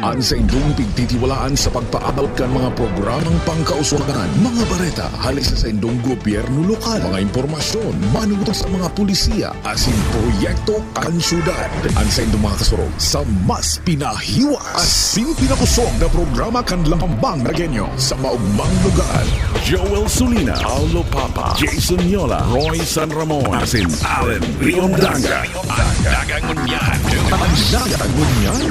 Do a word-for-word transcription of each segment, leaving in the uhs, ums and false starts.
An saindong pigtitiwalaan sa pagpaabot kan mga programang pangkauswagan, mga bareta hali sa saindong gobyerno lokal, mga impormasyon manungod sa mga polisiya asin proyekto kan syudad. An saindong mga kasurog sa mas pinahiwas asin pinakosog na programa kan Lambang Nagenyo sa maugmang lugar. Joel Sulina, Paulo Papa, Jason Yola, Roy San Ramon, asin Allen Riondaga. An Naga Ngunyan. An Naga Ngunyan.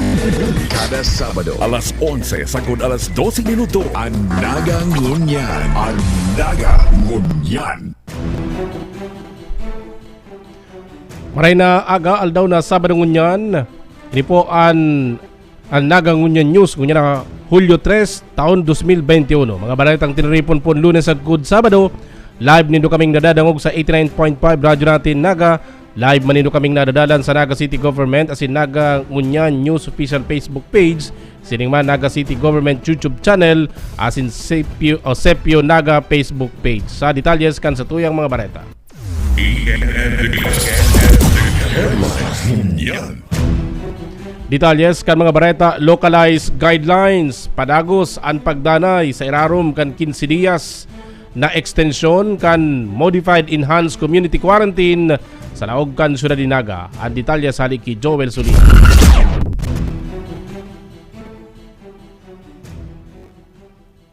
Kada Sabado, alas onse sagkod alas dose minuto. An Naga Ngunyan. An Naga Ngunyan. Maray na aga, aldaw na Sabado ngunyan. Ini po an, an Naga Ngunyan News, ngunyan na Hulyo tres, taon dos mil bente uno. Mga baretang tiniripon po Lunes sagkod Sabado. Live nindo kaming nadadangog sa eighty-nine point five Radyo Natin Naga. Live man nindo kaming nadadalan sa Naga City Government asin Naga Ngunyan News official Facebook page, sining man Naga City Government YouTube channel, asin Sepyo, o Sepyo Naga Facebook page. Sa detalyes kan satuyang mga bareta. Headlines ngunyan. Detalyes kan mga bareta, localized guidelines, padagos an pagdanay sa irarom kan quince dias na ekstensyon kan modified enhanced community quarantine sa laog kan syudad nin Naga. An detalye hali ki Joel Solina.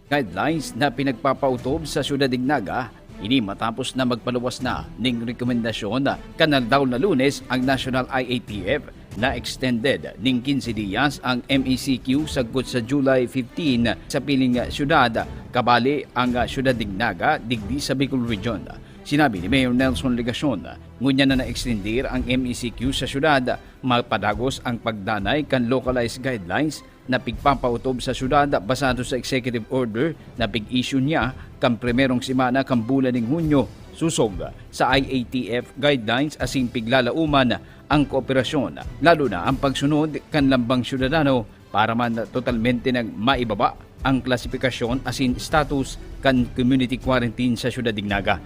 Guidelines na pinagpapautob sa syudad nin Naga, ini matapos na magpaluwas na ning rekomendasyon kan aldaw na Lunes ang National I A T F na extended ning quince dias ang M E C Q sagkod sa July fifteen sa piling syudad, kabali ang syudad nin Naga digdi sa Bicol Region. Sinabi ni Mayor Nelson Legacion, ngunyan na na-extender ang M E C Q sa syudad, mapadagos ang pagdanay kan localized guidelines na pigpapautob sa syudad basado sa executive order na pig-issue niya kan primerong semana kan bulan nin Hunyo, sosog sa I A T F guidelines asin piglalauman ang kooperasyon, lalo na ang pagsunod kan lambang syudadano para man totalmente nang maibaba ang klasifikasyon asin status kan community quarantine sa syudad nin Naga.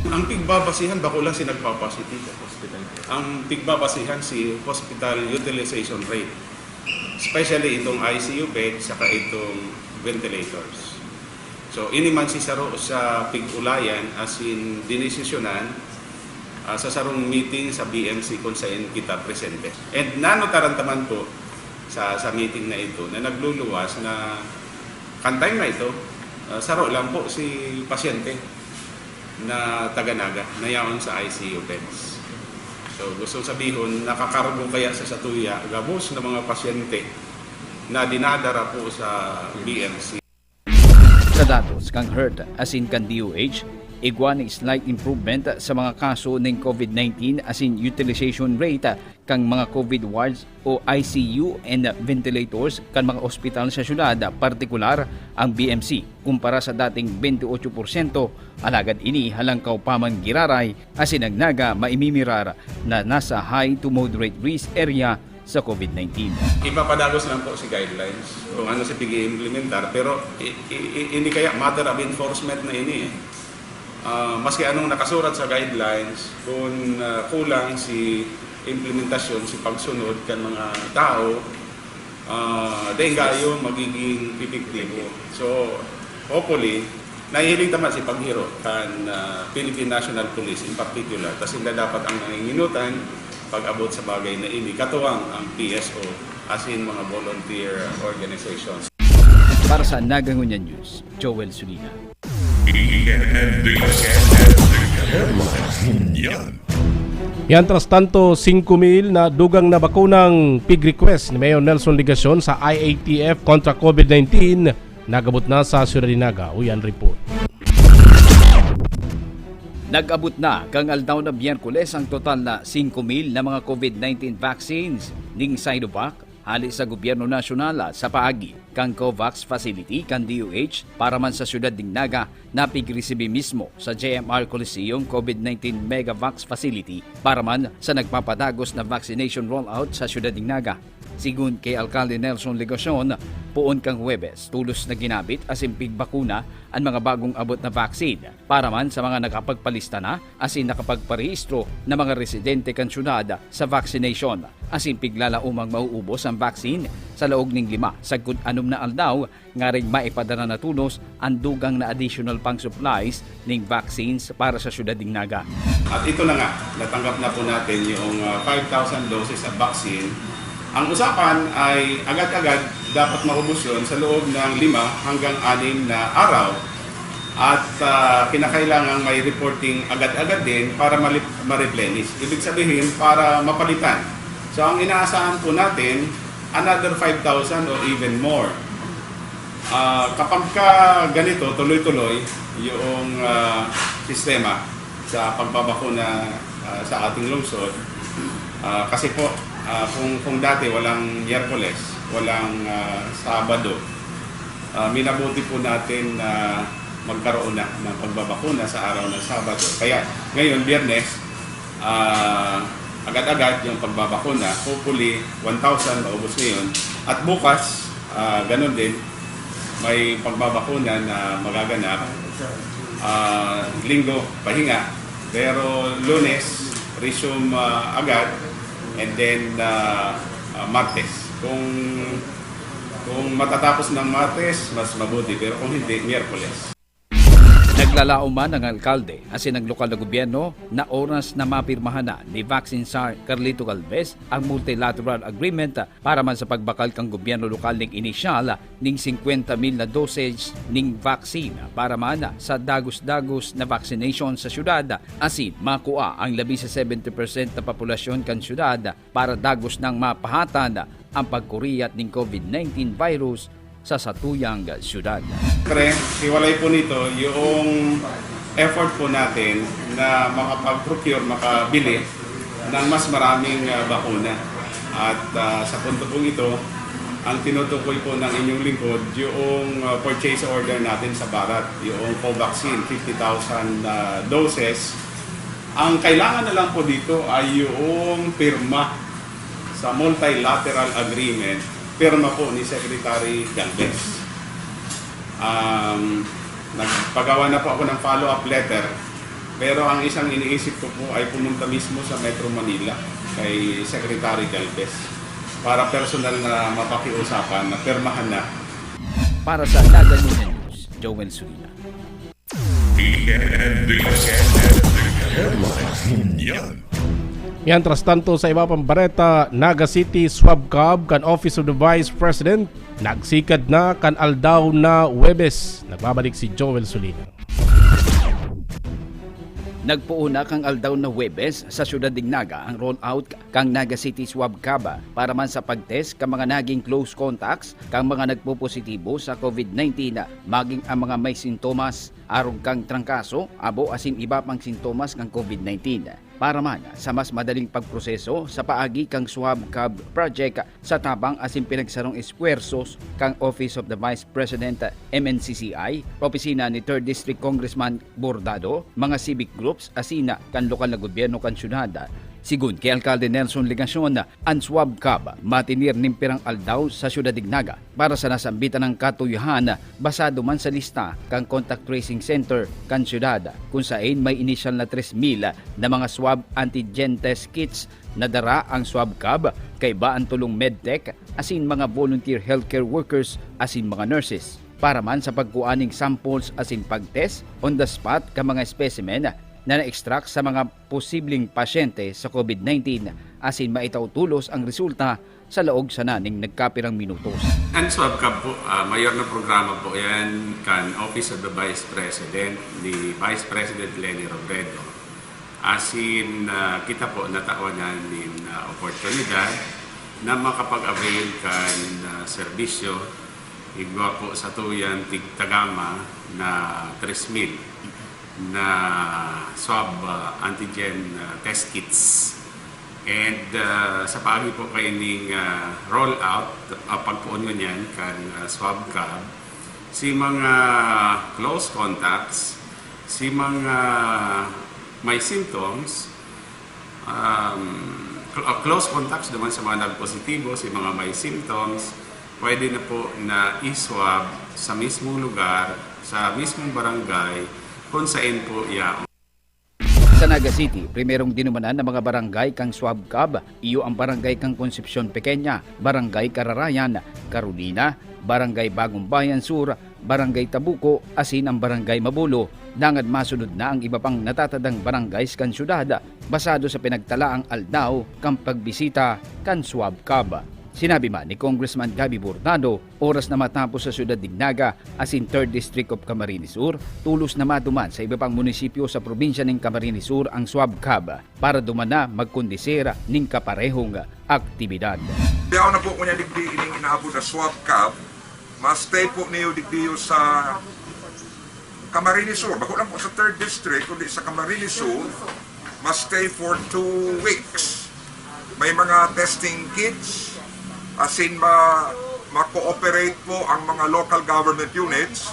Ang pigbabasihan, bako lang si nagpa-positive sa hospital. Ang pigbabasihan si hospital utilization rate, especially itong I C U bed saka itong ventilators. So, ini man si saro sa pig-ulayan asin dinesisyonan, ah, sa sarong meeting sa B M C kung saan kita presente. And nanotaran ta man po sa, sa meeting na ito na nagluluwas na kan time na ito, ah, saro lang po si pasyente na taga Naga na yaon sa I C U beds. So, gusto sabihon, nakakargo kaya sa satuya gabos na mga pasyente na dinadara po sa B M C. Sa datos kan health asin kan D O H, igwa ni slight improvement sa mga kaso nin COVID nineteen asin utilization rate kan mga COVID wards o I C U and ventilators kan mga ospital sa syudad, partikular ang B M C, kumpara sa dating bentiocho porsyento, alagad ini halangkaw pa man giraray asin ang Naga maimimirar na nasa high to moderate risk area sa COVID nineteen. Ipapadagos lang po si guidelines kung ano si pig-i-implementar, pero i-, i-, i-, hindi kaya matter of enforcement na ini eh. Ah, maski anong nakasurat sa guidelines, kung, ah, kulang si implementasyon, si pagsunod kan mga tao, ah, dahil gayo magiging epektibo. So, hopefully, nahihiling ta man si paghiro kan, ah, Philippine National Police in particular, ta sinda dapat ang nanginginutan pag-abot sa bagay na ini, katuwang ang P S O, as in mga volunteer organizations. Para sa Naga Ngunyan News, Joel Sulina. Headlines ngunyan. Mientras tanto, singko mil na dugang na bakunang pig-request ni Mayor Nelson Legacion sa I A T F kontra COVID nineteen nag-abot na sa Syudad nin Naga. Uyan report. Nag-abot na kan aldaw na Miyerkules ang total na singko mil na mga COVID nineteen vaccines ning Sinovac hali sa gobyerno nasyonal sa paagi kan COVAX facility kan D O H para man sa syudad nin Naga na pig-resibi mismo sa J M R Coliseum COVID nineteen Megavax Facility para man sa nagpapadagos na vaccination rollout sa syudad nin Naga. Sigun ki Alkalde Nelson Legacion, poon kan Huwebes, tolos na ginabit asin pigbakuna an mga bagong abot na vaccine. Para man sa mga nakapagpalista na asin nakapagparehistro na mga residente kan syudad sa vaccination, asin piglalaomang mauubos an vaccine sa laog nin lima sagkod anom na aldaw, ngaring maipadara na tolos an dugang na additional pang supplies ning vaccines para sa syudad nin Naga. At ito na nga, natanggap na po natin yung, ah, five thousand doses of vaccine. Ang usapan ay agad-agad dapat maubos yun sa loob ng lima hanggang anim na araw. At, ah, kinakailangan may reporting agad-agad din para malip-, ma-replenish. Ibig sabihin, para mapalitan. So, ang inaasahan po natin, another five thousand or even more. Ah, kapag ka ganito, tuloy-tuloy yung, ah, sistema sa pagbabakuna, ah, sa ating lungsod, ah, kasi po, ah, kung, kung dati walang Miyerkules, walang, ah, Sabado, ah, minabuti po natin na magkaroon na ng pagbabakuna sa araw ng Sabado. Kaya ngayon, Biyernes, ah, agad-agad yung pagbabakuna. Hopefully, one thousand maubos ngayon. At bukas, ah, ganun din, may pagbabakuna na magaganap. Ah, Linggo, pahinga. Pero Lunes, resume, ah, agad. And then, ah, ah, Martes. Kung, kung matatapos ng Martes, mas mabuti. Pero kung hindi, Miyerkules. Naglalaom man ang alkalde asin ang lokal na gobyerno na oras na mapirmahan na ni Vaccine Czar Carlito Galvez ang multilateral agreement para man sa pagbakal kan gobyerno lokal ning inisyal ning singkwenta mil na doses ning vaccine para man sa dagos-dagos na vaccination sa syudad, asin makua ang labi sa seventy percent na populasyon kan syudad para dagos nang mapahatan ang pagkuriyat nin COVID nineteen virus sa satuyang syudad. Siyempre, hiwalay po nito yung effort po natin na makapag-procure, makabili ng mas maraming, ah, bakuna. At, ah, sa punto pong ito, ang tinutukoy po ng inyong lingkod, yung, ah, purchase order natin sa BARAT, yung Covaxin, fifty thousand, ah, doses. Ang kailangan na lang po dito ay yung pirma sa multilateral agreement, pirma po ni Secretary Galvez. Um, nagpagawa na po ako ng follow-up letter, pero ang isang iniisip ko po ay pumunta mismo sa Metro Manila kay Secretary Galvez para personal na mapakiusapan na pirmahan na. Para sa Naga Nuna News, Joel Sulina. T N N News Headlines. Ngunyan. Mientras tanto, sa iba pang bareta, Naga City Swab Cab kan Office of the Vice President nagsikad na kan aldaw na Huwebes. Nagbabalik si Joel Sulina. Nagpoon na kan aldaw na Huwebes sa siyudad nin Naga ang rollout kan Naga City Swab Cab para man sa pag-test kan mga naging close contacts kan mga nagpopositibo sa COVID nineteen, maging ang mga may sintomas, arog kan trangkaso, abo asin iba pang sintomas kan COVID nineteen. Para man sa mas madaling pagproseso sa paagi kan Swab Cab Project sa tabang asin pinagsarong esfuerzos kan Office of the Vice President, M N C C I, opisina ni Third District Congressman Bordado, mga civic groups asin kan lokal na gobyerno kan syudad. Sigun ki Alkalde Nelson Legacion, an Swab Cab matinir nin pirang aldaw sa syudad nin Naga para sa nasambitan nang katuyohan, basado man sa lista kan contact tracing center kan syudad, kun saen may inisyal na tres mil na mga swab antigen test kits na dara ang Swab Cab, kaiba an tolong medtech asin mga volunteer healthcare workers asin mga nurses. Para man sa pagkua nin samples asin pag-test on the spot kan mga specimen na na-extract sa mga posibleng pasyente sa COVID nineteen asin maitao tolos ang resulta sa laog sana nin nagkapirang minutos. Ang Swab Cab po, ah, mayor na programa po yan kan Office of the Vice President ni Vice President Leni Robredo. Asin, ah, kita po natawan na nin, ah, oportunidad na makapag-avail kan, ah, serbisyo igwa po sa tuyang tigtagama na tres mil na swab, ah, antigen, ah, test kits. And, ah, sa paagi po kaining, ah, rollout, ah, pagpoon ngunyan kan, ah, Swab Cab, si mga close contacts, si mga may symptoms, um, Cl- uh, close contacts naman sa mga nagpositibo, sa mga may symptoms, pwede na po na i-swab sa mismong lugar, sa mismong barangay, kung saan po yaon. Sa Naga City, primerong dinumanan ng mga barangay kang Swab Cab, iyo ang barangay kang Concepcion Pequeña, barangay Kararayan, Carolina, barangay Bagong Bayan Sur, barangay Tabuco, asin ang barangay Mabulo. Dangan masunod na ang iba pang natatadang barangays kan syudad, basado sa pinagtalaang aldaw kan pagbisita kan Swab Cab. Sinabi man ni Congressman Gabby Bordado, oras na matapos sa syudad nin Naga asin Third District of Camarines Sur, tulos na maduman sa iba pang munisipyo sa probinsya nin Camarines Sur ang Swab Cab para duman na magkondisir nin kaparehong aktibidad. Yaon na po kunya digdi ining inaabot na Swab Cab. Ma-stay po niyo digdiyo sa Camarines Sur. Bako lang po sa Third District, kundi sa Camarines Sur. Ma-stay for two weeks. May mga testing kits, asin ma ma-cooperate po ang mga local government units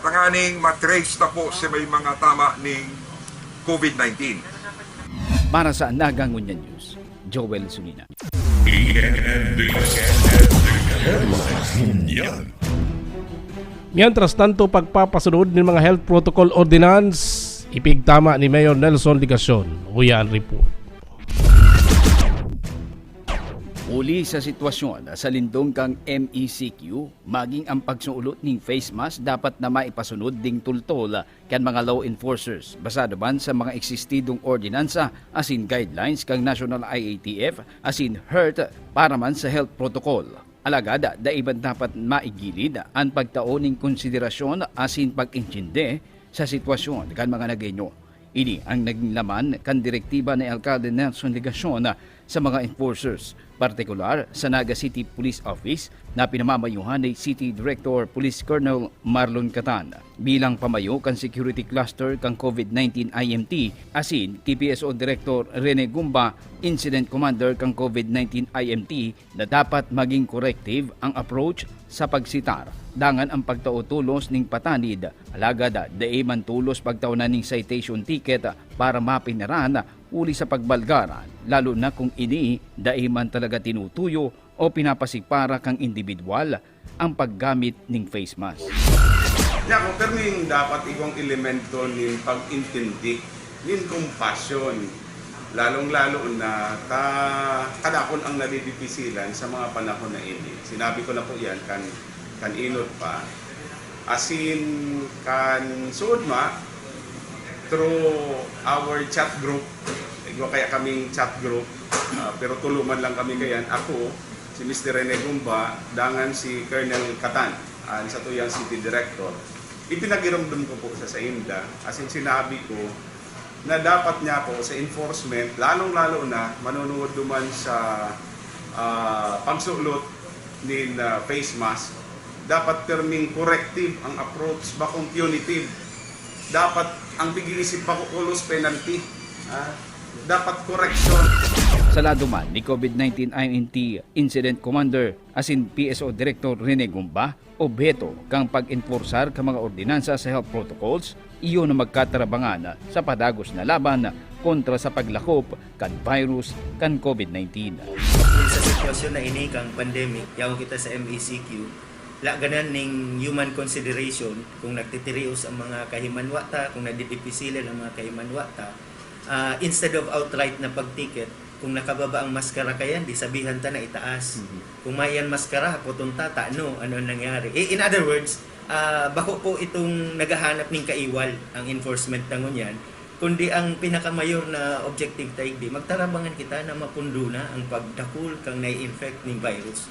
tanganing ma-trace na po si may mga tama ning COVID nineteen. Para sa Naga Ngunyan News, Joel Sulina. E N N Headlines Ngunyan. Mientras tanto, pagpapasunod nin mga health protocol ordinance, ipigtama ni Mayor Nelson Legacion. Uya an report. Huli sa sitwasyon sa lindong kang M E C Q, maging ang pagsuulot ning face mask dapat na maipasunod ding tultol kan mga law enforcers, basado man sa mga eksistidong ordinansa asin guidelines kan National I A T F asin health para man sa health protocol. Alagad, dai man dapat maigilid an pagtao nin konsiderasyon asin pag-intindi sa sitwasyon kan mga Nagueño. Ini ang naging laman kan direktiba ni Alkalde Nelson Legacion sa mga enforcers, partikular sa Naga City Police Office na pinamamayuhan ni City Director Police Colonel Marlon Catan. Bilang pamayo kan security cluster kan COVID nineteen I M T, asin T P S O Director Rene Gumba, Incident Commander kan COVID nineteen I M T, na dapat maging corrective ang approach sa pagsitar, dangan ang pagtao tolos nin patanid, alagad dai man tolos pagtaonan nin citation ticket para mapinaran huli sa pagbalgaran, lalo na kung ini dai man talaga tinutuyo o pinapasigpara kan indibidwal ang paggamit nin face mask. Nya, kung perming dapat igwang elemento nin pag-intindi, nin compassion, lalong-lalo na ta kadakon ang nadidipisilan sa mga panahon na ini. Sinabi ko na po yan kan, kan inot pa. Asin kan suod ma, through our chat group, igwa kaya kaming chat group, ah, pero tulo man lang kami kayan. Ako, si Mister Rene Gumba, dangan si Colonel Catan, ang satuyang city director. Ipinagiromdom ko po sa sainda, asin sinabi ko na dapat niya po sa enforcement, lalong-lalo na manonood duman sa, ah, pagsulot nin, ah, face mask, dapat perming corrective ang approach, bakong punitive. Dapat ang pig-iisip bako kulos penalty, ah, dapat correction. Sa lado man ni COVID nineteen I N T Incident Commander asin P S O Director Rene Gumba, obheto kan pag-enforsar kan mga ordinansa sa health protocols, iyo na magkatarabangan sa padagos na laban kontra sa paglakop kan virus kan COVID nineteen. Sa sitwasyon na ini kang pandemic, yaon kita sa M E C Q, laganan ning human consideration kung nagtitirios ang mga kahimanwa ta, kung nadidipisilan ang mga kahimanwa ta, ah, instead of outright na pag-ticket, kung nakababa ang maskara kayan, di sabihan ta na itaas. Kung mayan maskara, hapoton ta, tano, ano ang nangyari? I- in other words, ah, bako po itong naghahanap ning kaiwal ang enforcement na ngunyan, kundi ang pinakamayor na objective ta igdi, magtarabangan kita na mapundo na ang pagdakul kang nai-infect ning virus.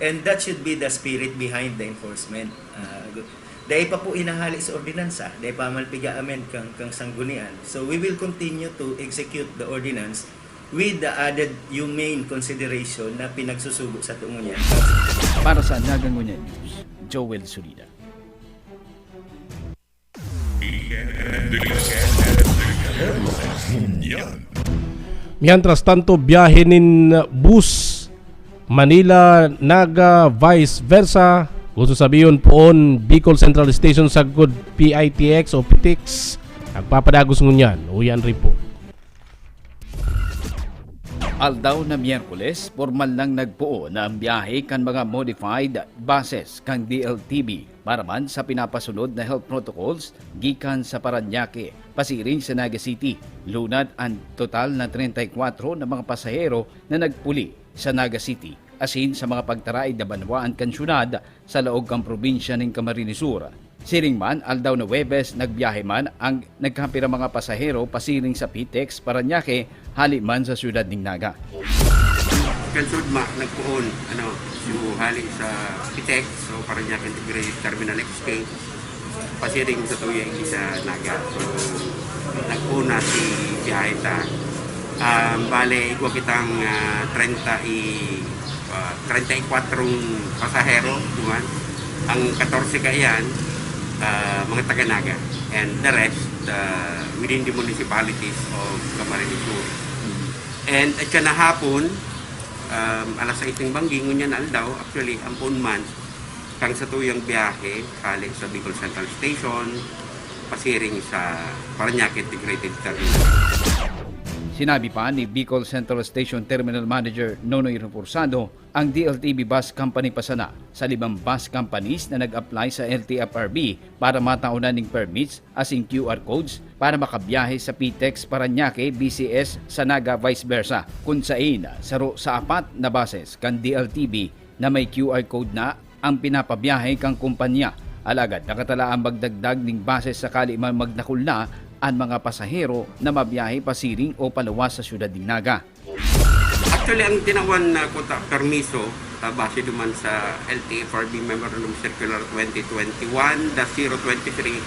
And that should be the spirit behind the enforcement. Ah, gu- dai pa po inahali sa ordinansa, dai pa man piga-amend kang, kang sanggunian. So we will continue to execute the ordinance with the added humane consideration na pinagsusugo sa tungo niya. Para sa Naga Ngunyan News, Joel Sulina. Ngunyan. Mientras tanto, biyahe nin bus Manila, Naga, vice versa, kung susabihon poon, Bicol Central Station sagkod P I T X o P I T X, nagpapadagos ngunyan. Uyan report. Aldaw na Miyerkules, pormal nang nagpoon na ang biyahe kan mga modified buses kan D L T B para man sa pinapasunod na health protocols gikan sa Parañaque pasiring sa Naga City. Lunad an total na treinta y cuatro na mga pasahero na nagpuli sa Naga City asin sa mga pagtaraid na banwaan kan syudad sa laog kan probinsya nin Camarines Sur. Siring man, aldaw na Huwebes, nagbiyahe man ang nagkapira mga pasahero pasiring sa Pitex, Parañaque, hali man sa syudad nin Naga. Kan sudma, nagpoon, ano, so, hali sa Pitex, so, Parañaque Integrated Terminal Exchange, pasiring sa Tuyang sa Naga. So, nagpoon na si biyahe ta. Um, bale, igwa kitang, ah, treinta y, ah, treinta y cuatro pasahero, duman. Ang katorse kaiyan, ah, mga taga Naga. And the rest, ah, within the municipalities of Camarines Sur. And at siya na hapon, um, alas sais ning banggi, ngunyan na aldaw, actually, ang poon man, kan satuyang biyahe, hali sa Bicol Central Station, pasiring sa Parañaque Integrated Terminal. Sinabi pa ni Bicol Central Station Terminal Manager Nonoy Reforzado, ang D L T B Bus Company pa sana sa limang bus companies na nag-apply sa L T F R B para mataonan ning permits asin Q R codes para makabiyahe sa Pitex Parañaque, B C S sa Naga, vice versa, kun sain saro sa apat na buses kan D L T B na may Q R code na ang pinapabiyahe kan kompanya. Alagad nakatala ang magdagdag ning buses sakali man magdakul na an mga pasahero na mabiyahe pasiring o paluwas sa syudad nin Naga. Actually, ang tinawan na kota permiso, ah, base duman sa L T F R B Memorandum Circular twenty twenty-one dash zero twenty-three,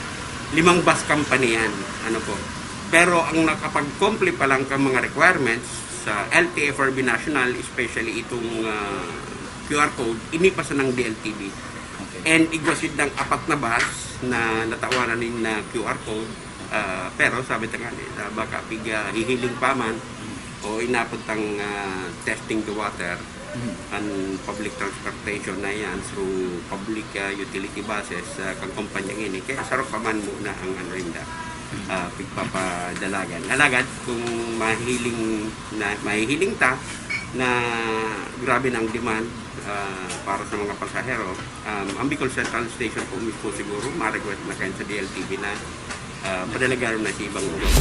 limang bus company yan. Ano po? Pero ang nakapag-comply pa lang kan mga requirements sa L T F R B National, especially itong, ah, Q R code, ini pa sanang D L T B. Okay. And igwa sindang apat na bus na natawanan nin, ah, Q R code. Ah, pero sabi ta nga, eh, na baka piga hihiling pa man o inapod tang, ah, testing the water, Mhm. an public transportation na yan through public, ah, utility buses, ah, kan kompanya ini. Kaya saro pa man muna ang ano, inda, ah, pigpapadalagan. Alagad, kung mahiling na, mahihiling ta na grabe na ang demand, ah, para sa mga pasahero, um, ang Bicol Central Station po mismo siguro ma-request na kayo sa D L T B na, ah, padalagan na sa ibang lugar.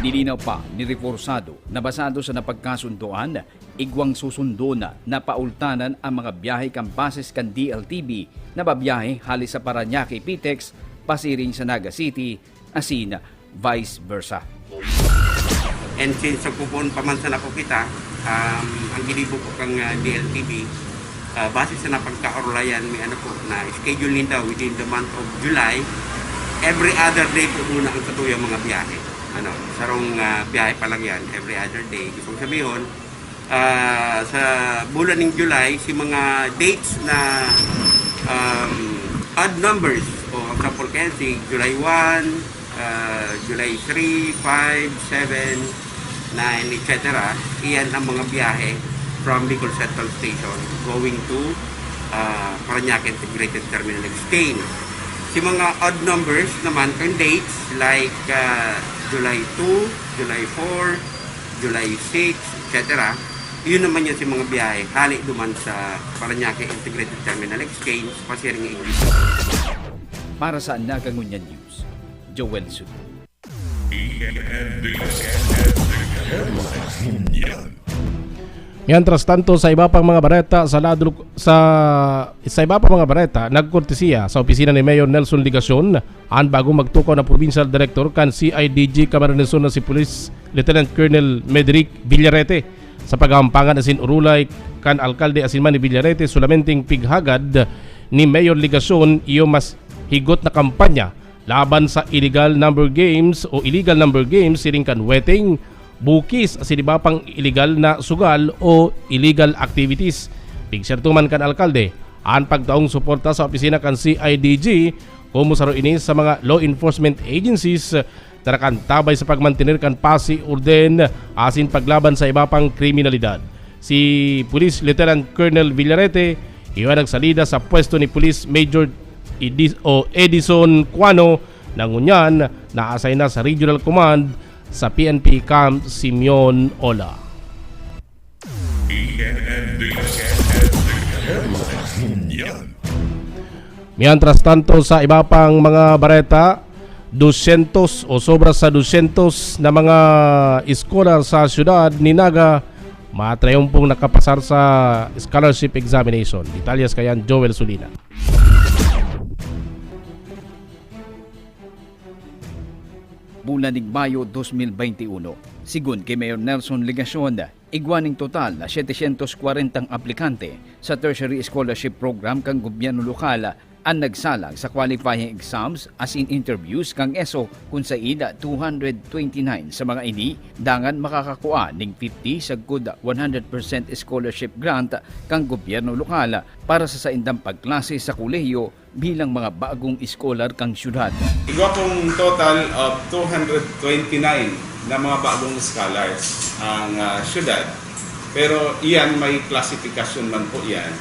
Nilinaw pa ni Reforzado na basado sa napagkasundoan, igwang susundon na paultanan ang mga biyahe kan buses kan D L T B na babiyahe hali sa Parañaque Pitex pasiring sa Naga City asin vice versa. And since nagpupuon pa man sana po kita, um, ang ginibo po kang, ah, D L T B, ah, base sa napagkaorolayan, may ano po, na schedule ninda within the month of July, every other day po muna ang satuyang mga biyahe. Ano, sarong, ah, biyahe pa lang yan, every other day. Gusto kong sabihin, ah, sa bulan ng July, si mga dates na, um, odd numbers, o example kayan, si July one, ah, July three, five, seven, nine, et cetera, iyan ang mga biyahe from Bicol Central Station going to, ah, Parañaque Integrated Terminal Exchange. Si mga odd numbers naman, ang dates like, ah, July two, July four, July six, et cetera, yun naman yan si mga biyahe hali duman sa Parañaque Integrated Terminal Exchange, pasiring English. Para sa Naga Ngunyan News, Joel Sudol. Mientras tanto, sa iba pang mga bareta, sa lado, sa, sa iba pang mga bareta, nagkortesiya sa opisina ni Mayor Nelson Legacion, an bagong magtukaw na provincial director kan C I D G Camarines Sur na si Police Lieutenant Colonel Medric Villarete. Sa paghampangan asin orolay kan alkalde asin man ni Villarete, solamente pighagad ni Mayor Legacion iyo mas higot na kampanya laban sa illegal number games o illegal number games siring kan wetting, bukis asin iba pang illegal na sugal o illegal activities. Pigserto man kan alkalde an pagtaong suporta sa opisina kan C I D G, komo saro ini sa mga law enforcement agencies na nakaantabay sa pagmantener kan pasi, orden asin paglaban sa iba pang kriminalidad. Si Police Lieutenant Colonel Villarete, iyo an nagsalida sa pwesto ni Police Major Edis-, o Edison Cuano, na ngunyan na-assign na sa Regional Command sa P N P Camp Simeon Ola. Mientras tanto, sa iba pang mga bareta, dosyentos o sobra sa dosyentos na mga scholar sa siyudad ni Naga, matrayon pong nakapasar sa scholarship examination. Detalyes kayan, Joel Sulina. Bulan nin Mayo dos mil benti uno, sigon ki Mayor Nelson Legacion, igwa nin total na setecientos kwarentang aplikante sa tertiary scholarship program kan gobyerno lokal an nagsalag sa qualifying exams asin interviews kan ESSO, kun sain two hundred twenty-nine sa mga ini dangan makakakua nin fifty sagkod one hundred percent scholarship grant kan gobyerno lokal para sa saindang pagklase sa kolehiyo bilang mga bagong scholar kan siyudad. Igwa pong total of two hundred twenty-nine na mga bagong scholars ang, ah, siyudad. Pero iyan, may klasifikasyon man po iyan.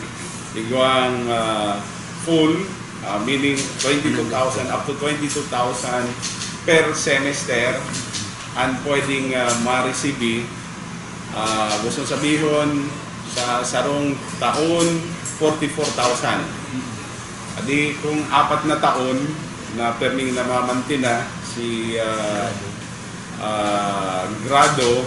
Igwang, ah, full, ah, meaning twenty-two thousand up to twenty-two thousand per semester ang pwedeng, ah, ma-receive. Ah, gustong sabihon, sa sarong taon, forty-four thousand. Adi, kung apat na taon na perming namamantina si, ah, ah, grado,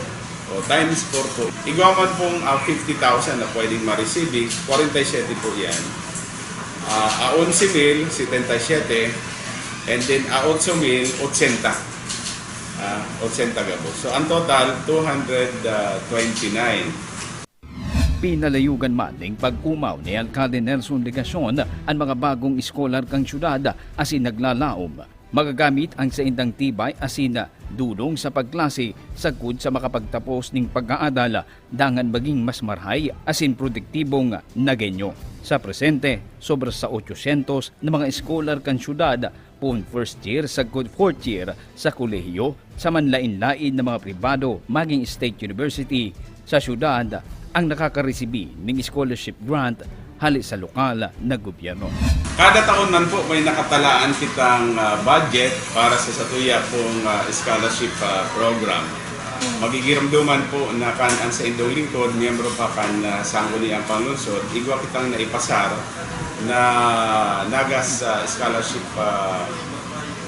o times four po, igwa man pong, ah, fifty thousand na pwedeng ma-receive, forty-seven po yan. Ah, a onse mil, setenta y siete, and then a otso mil, ochenta. Ah, ochenta gabos. So, ang total, two hundred twenty-nine. Pinalayugan man nin pag-omaw ni Alkalde Nelson Legacion an mga bagong scholar kan siyudad asin naglalaom, magagamit ang saindang tibay asin dulong sa pagklase sagkod sa makapagtapos nin pag-aadal dangan magin mas marahay asin produktibong Nagueño. Sa presente, sobra sa ochosyentos na mga scholar kan siyudad, poon first year sagkod fourth year sa kolehiyo, sa manlaen-laen na mga pribado magin state university sa siyudad, ang nakakaresibi nin scholarship grant hale sa lokal na gobyerno. Kada taon man po, may nakatalaan kitang, ah, budget para sa satuya pong, ah, scholarship, ah, program. Magigiramdoman po na kan ang saindong lingkod, miyembro pa kan, ah, Sangguniang Panlungsod, igwa kitang naipasar na Nagas, ah, Scholarship, ah,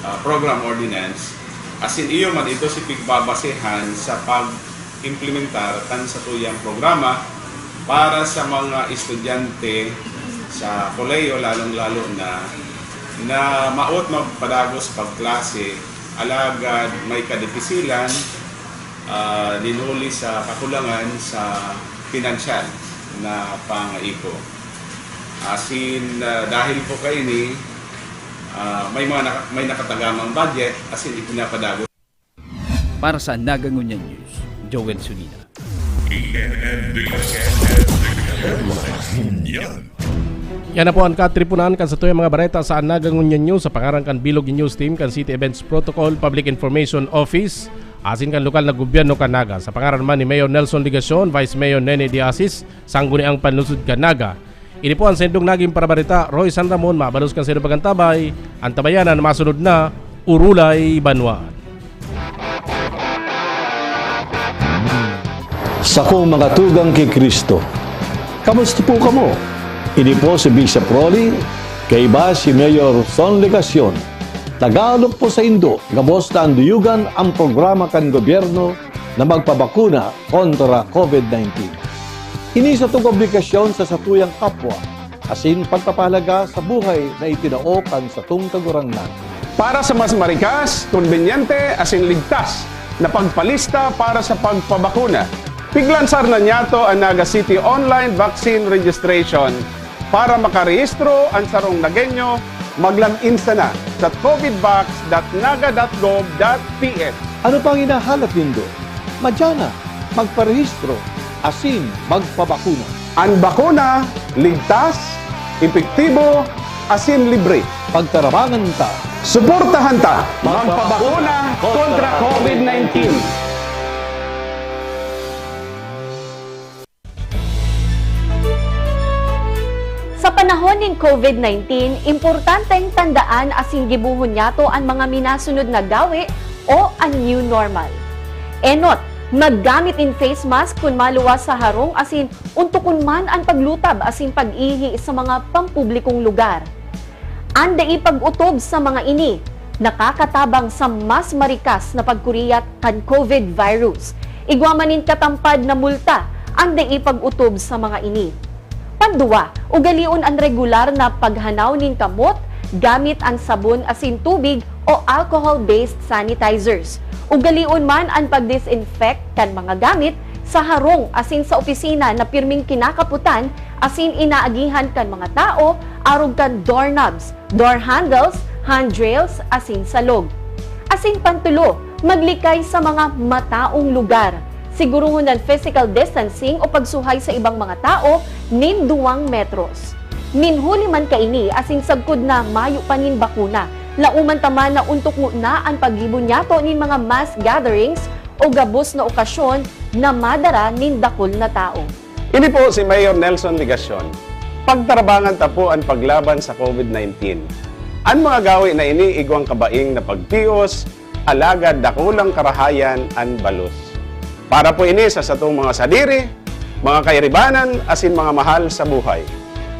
ah, Program Ordinance. Asin iyo man, ito si pigbabasehan sa pag-implementar kan satuyang programa para sa mga estudyante sa kolehiyo, lalong-lalo na, na maot magpadagos pagklase, alagad may kadipisilan, ah, nin huli sa kakulangan sa pinansyal na pangaipo. Asin, ah, dahil po kaini, ah, may mga naka-, may nakatagamang budget, asin ipinapadagos. Para sa Naga Ngunyan News, Joel Sulina. Yan na po an katripunan kan satuyang mga bareta sa Naga Ngunyan News sa pangaran kan bilog News Team kan City Events Protocol Public Information Office asin kan lokal na gobyerno kan Naga. Sa pangaran man ni Mayor Nelson Legacion, Vice Mayor Nene De Asis, Sangguniang Panlungsod kan Naga, ini po an saindong nagin parabareta, Roy San Ramon, mabalos kan saindong pag-antabay, antabayan an masunod na Urulay Banwaan. Sakong mga tugang ki Cristo, kamusta po kamo? Ini po si Bishop Rolly, kaiba si Mayor Son Legacion. Nag-aalok po saindo, gabos na anduyugan ang programa kan gobyerno na magpabakuna kontra COVID nineteen. Ini satong obligasyon sa satuyang kapwa, asin pagpapahalaga sa buhay na itinao kan satong Kagurangnan. Para sa mas marikas, kombinyente, asin ligtas na pagpalista para sa pagpabakuna, piglansar na niyato an Naga City Online Vaccine Registration. Para makarehistro an sarong Nagueño, mag-log in sana sa covid vax dot naga dot gov dot P H. Ano pang hinahalat nindo? Madya na, magparehistro, asin magpabakuna. An bakuna, ligtas, epektibo, asin libre. Pagtarabangan ta. Suportahan ta. Magpabakuna kontra covid nineteen. Sa panahon nin covid nineteen, importanteng tandaan asin gibohon niyato an mga minasunod na gawe o an new normal. Enot, maggamit nin face mask kun maluwas sa harong asin ontokon man an paglutab asin pag-ihi sa mga pampublikong lugar. An dai pag-otob sa mga ini nakakatabang sa mas marikas na pagkuriyat kan COVID virus. Igwa man nin katampad na multa an dai pag-otob sa mga ini. Panduwa, ugalion an regular na paghanaw nin kamot gamit an sabon asin tubig o alcohol-based sanitizers. Ugalion man an pag-disinfect kan mga gamit sa harong asin sa opisina na pirming kinakapotan asin inaagihan kan mga tao, arog kan doorknobs, door handles, handrails, asin salog. Asin pantulo, maglikay sa mga mataong lugar. Siguruhon an physical distancing o pagsuhay sa ibang mga tao nin duwang metros. Nin huli man kaini asin sagkod na mayo pa nin bakuna, laoman ta man na ontok ngona an paggibo niyato nin mga mass gatherings o gabos na okasyon na madara nin dakul na tawo. Ini po si Mayor Nelson Legacion. Pagtarabangan ta po an paglaban sa COVID nineteen. An mga gawe na ini igwang kabaing na pagtios, alagad dakulang karahayan an balos. Para po ini sa satong mga sadiri, mga kairibanan, asin mga mahal sa buhay.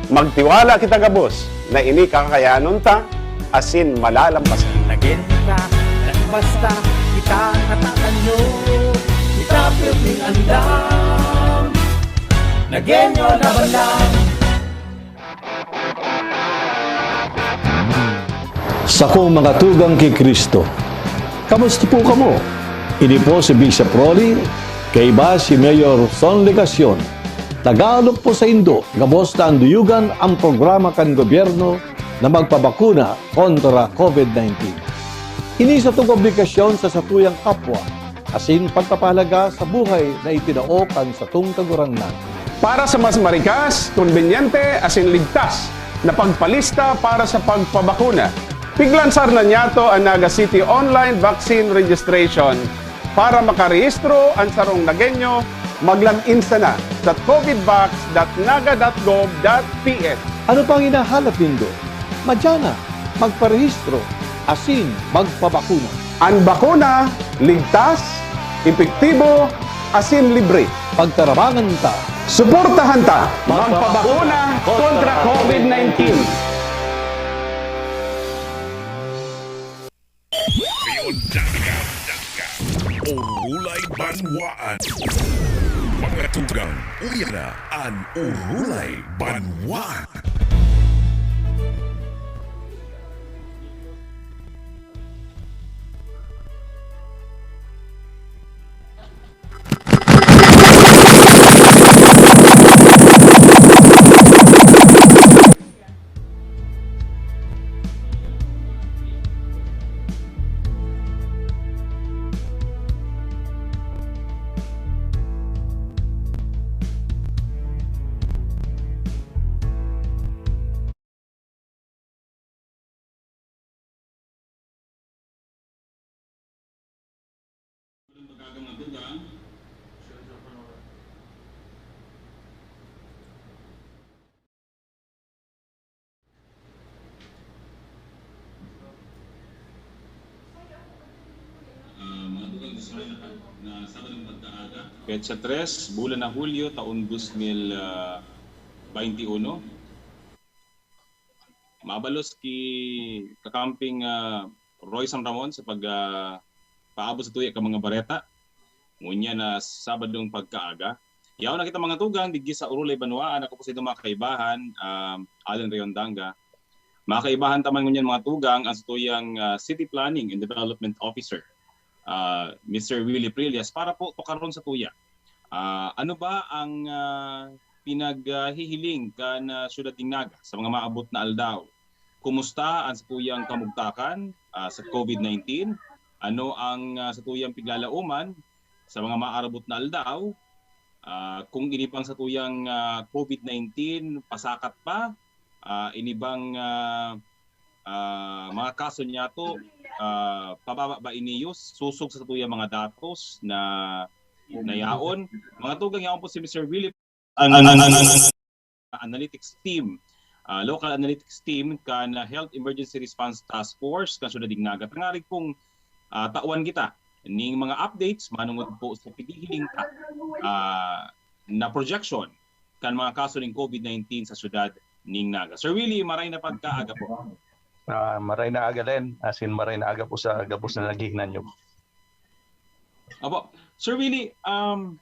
Magtiwala kita gabos na ini kakayanon ta asin malalampasan. Nagenta, nagbasta, kita natatanyo, kita pirming andam. Nagenyo laban lang. Sakong mga tugang ki Cristo, kamusta po kamo? Ini po si Bishop Rolly, kaiba si Mayor Son Legacion. Nag-aalok po saindo, gabos na anduyugan an programa kan gobyerno na magpabakuna kontra COVID nineteen. Ini satong obligasyon sa satuyang kapwa, asin pagpapahalaga sa buhay na itinao kan satong Kagurangnan. Para sa mas marikas, kombinyente, asin ligtas na pagpalista para sa pagpabakuna, piglansar na niyato an Naga City Online Vaccine Registration. Para makarehistro an sarong Nagenyo, mag-log in sana sa covidvax dot naga dot gov dot P H. Ano pang hinahalap nindo? Madya na, magparehistro, asin magpabakuna. An bakuna, ligtas, epektibo, asin libre. Pagtarabangan ta. Suportahan ta. Magpabakuna kontra COVID nineteen. Orulay Banwaan. Mga tugang, uya na an Orulay Banwaan. Ah, mga tugang, gusto ko na, na Sabadong pagkaaga. Petsa tres, bulan na Hulyo, taon dos mil, ah, baynte uno. Mabalos ki kakamping, ah, Roy San Ramon sa pag, ah, paabot sa tuya kan mga bareta. Ngunyan na Sabadong pagkaaga. Yaon na kita, mga tugang, digdi sa Orulay Banwaan. Ako po sa inyong mga kaibahan, um, Allen Rayondanga. Mga kaibahan ta man ngunyan, mga tugang, ang satuyang, ah, City Planning and Development Officer, ah, Mister Willie Prillas, para po tukaron sa tuya. Ah, ano ba ang, ah, pinaghihiling kan, ah, Syudad nin Naga sa mga maabot na aldaw? Kumusta ang satuyang kamugtakan, ah, sa COVID nineteen? Ano ang, ah, satuyang piglalaoman sa mga maarabot na aldaw? Ah, kung ini bang satuyang, ah, COVID nineteen pasakat pa, ah, ini bang, ah, ah, mga kaso niyato, ah, pababa ba ini, sosog sa satuyang mga datos na, na yaon? Mga tugang, yaon po si Mister Willie, ang, ang, ang, ang analytics team, ah, local analytics team kan, ah, Health Emergency Response Task Force kan Syudad nin Naga. Tangarig pong, ah, tawan kita ning mga updates manungod po sa pighihiling ta, ah, na projection kan mga kaso nin COVID nineteen sa syudad nin Naga. Sir Willie, maray na pagkaaga po. Ah, maray na aga, Len. As in, maray na aga po sa gabos na naghihinanyog. Apo. Sir Willie, um,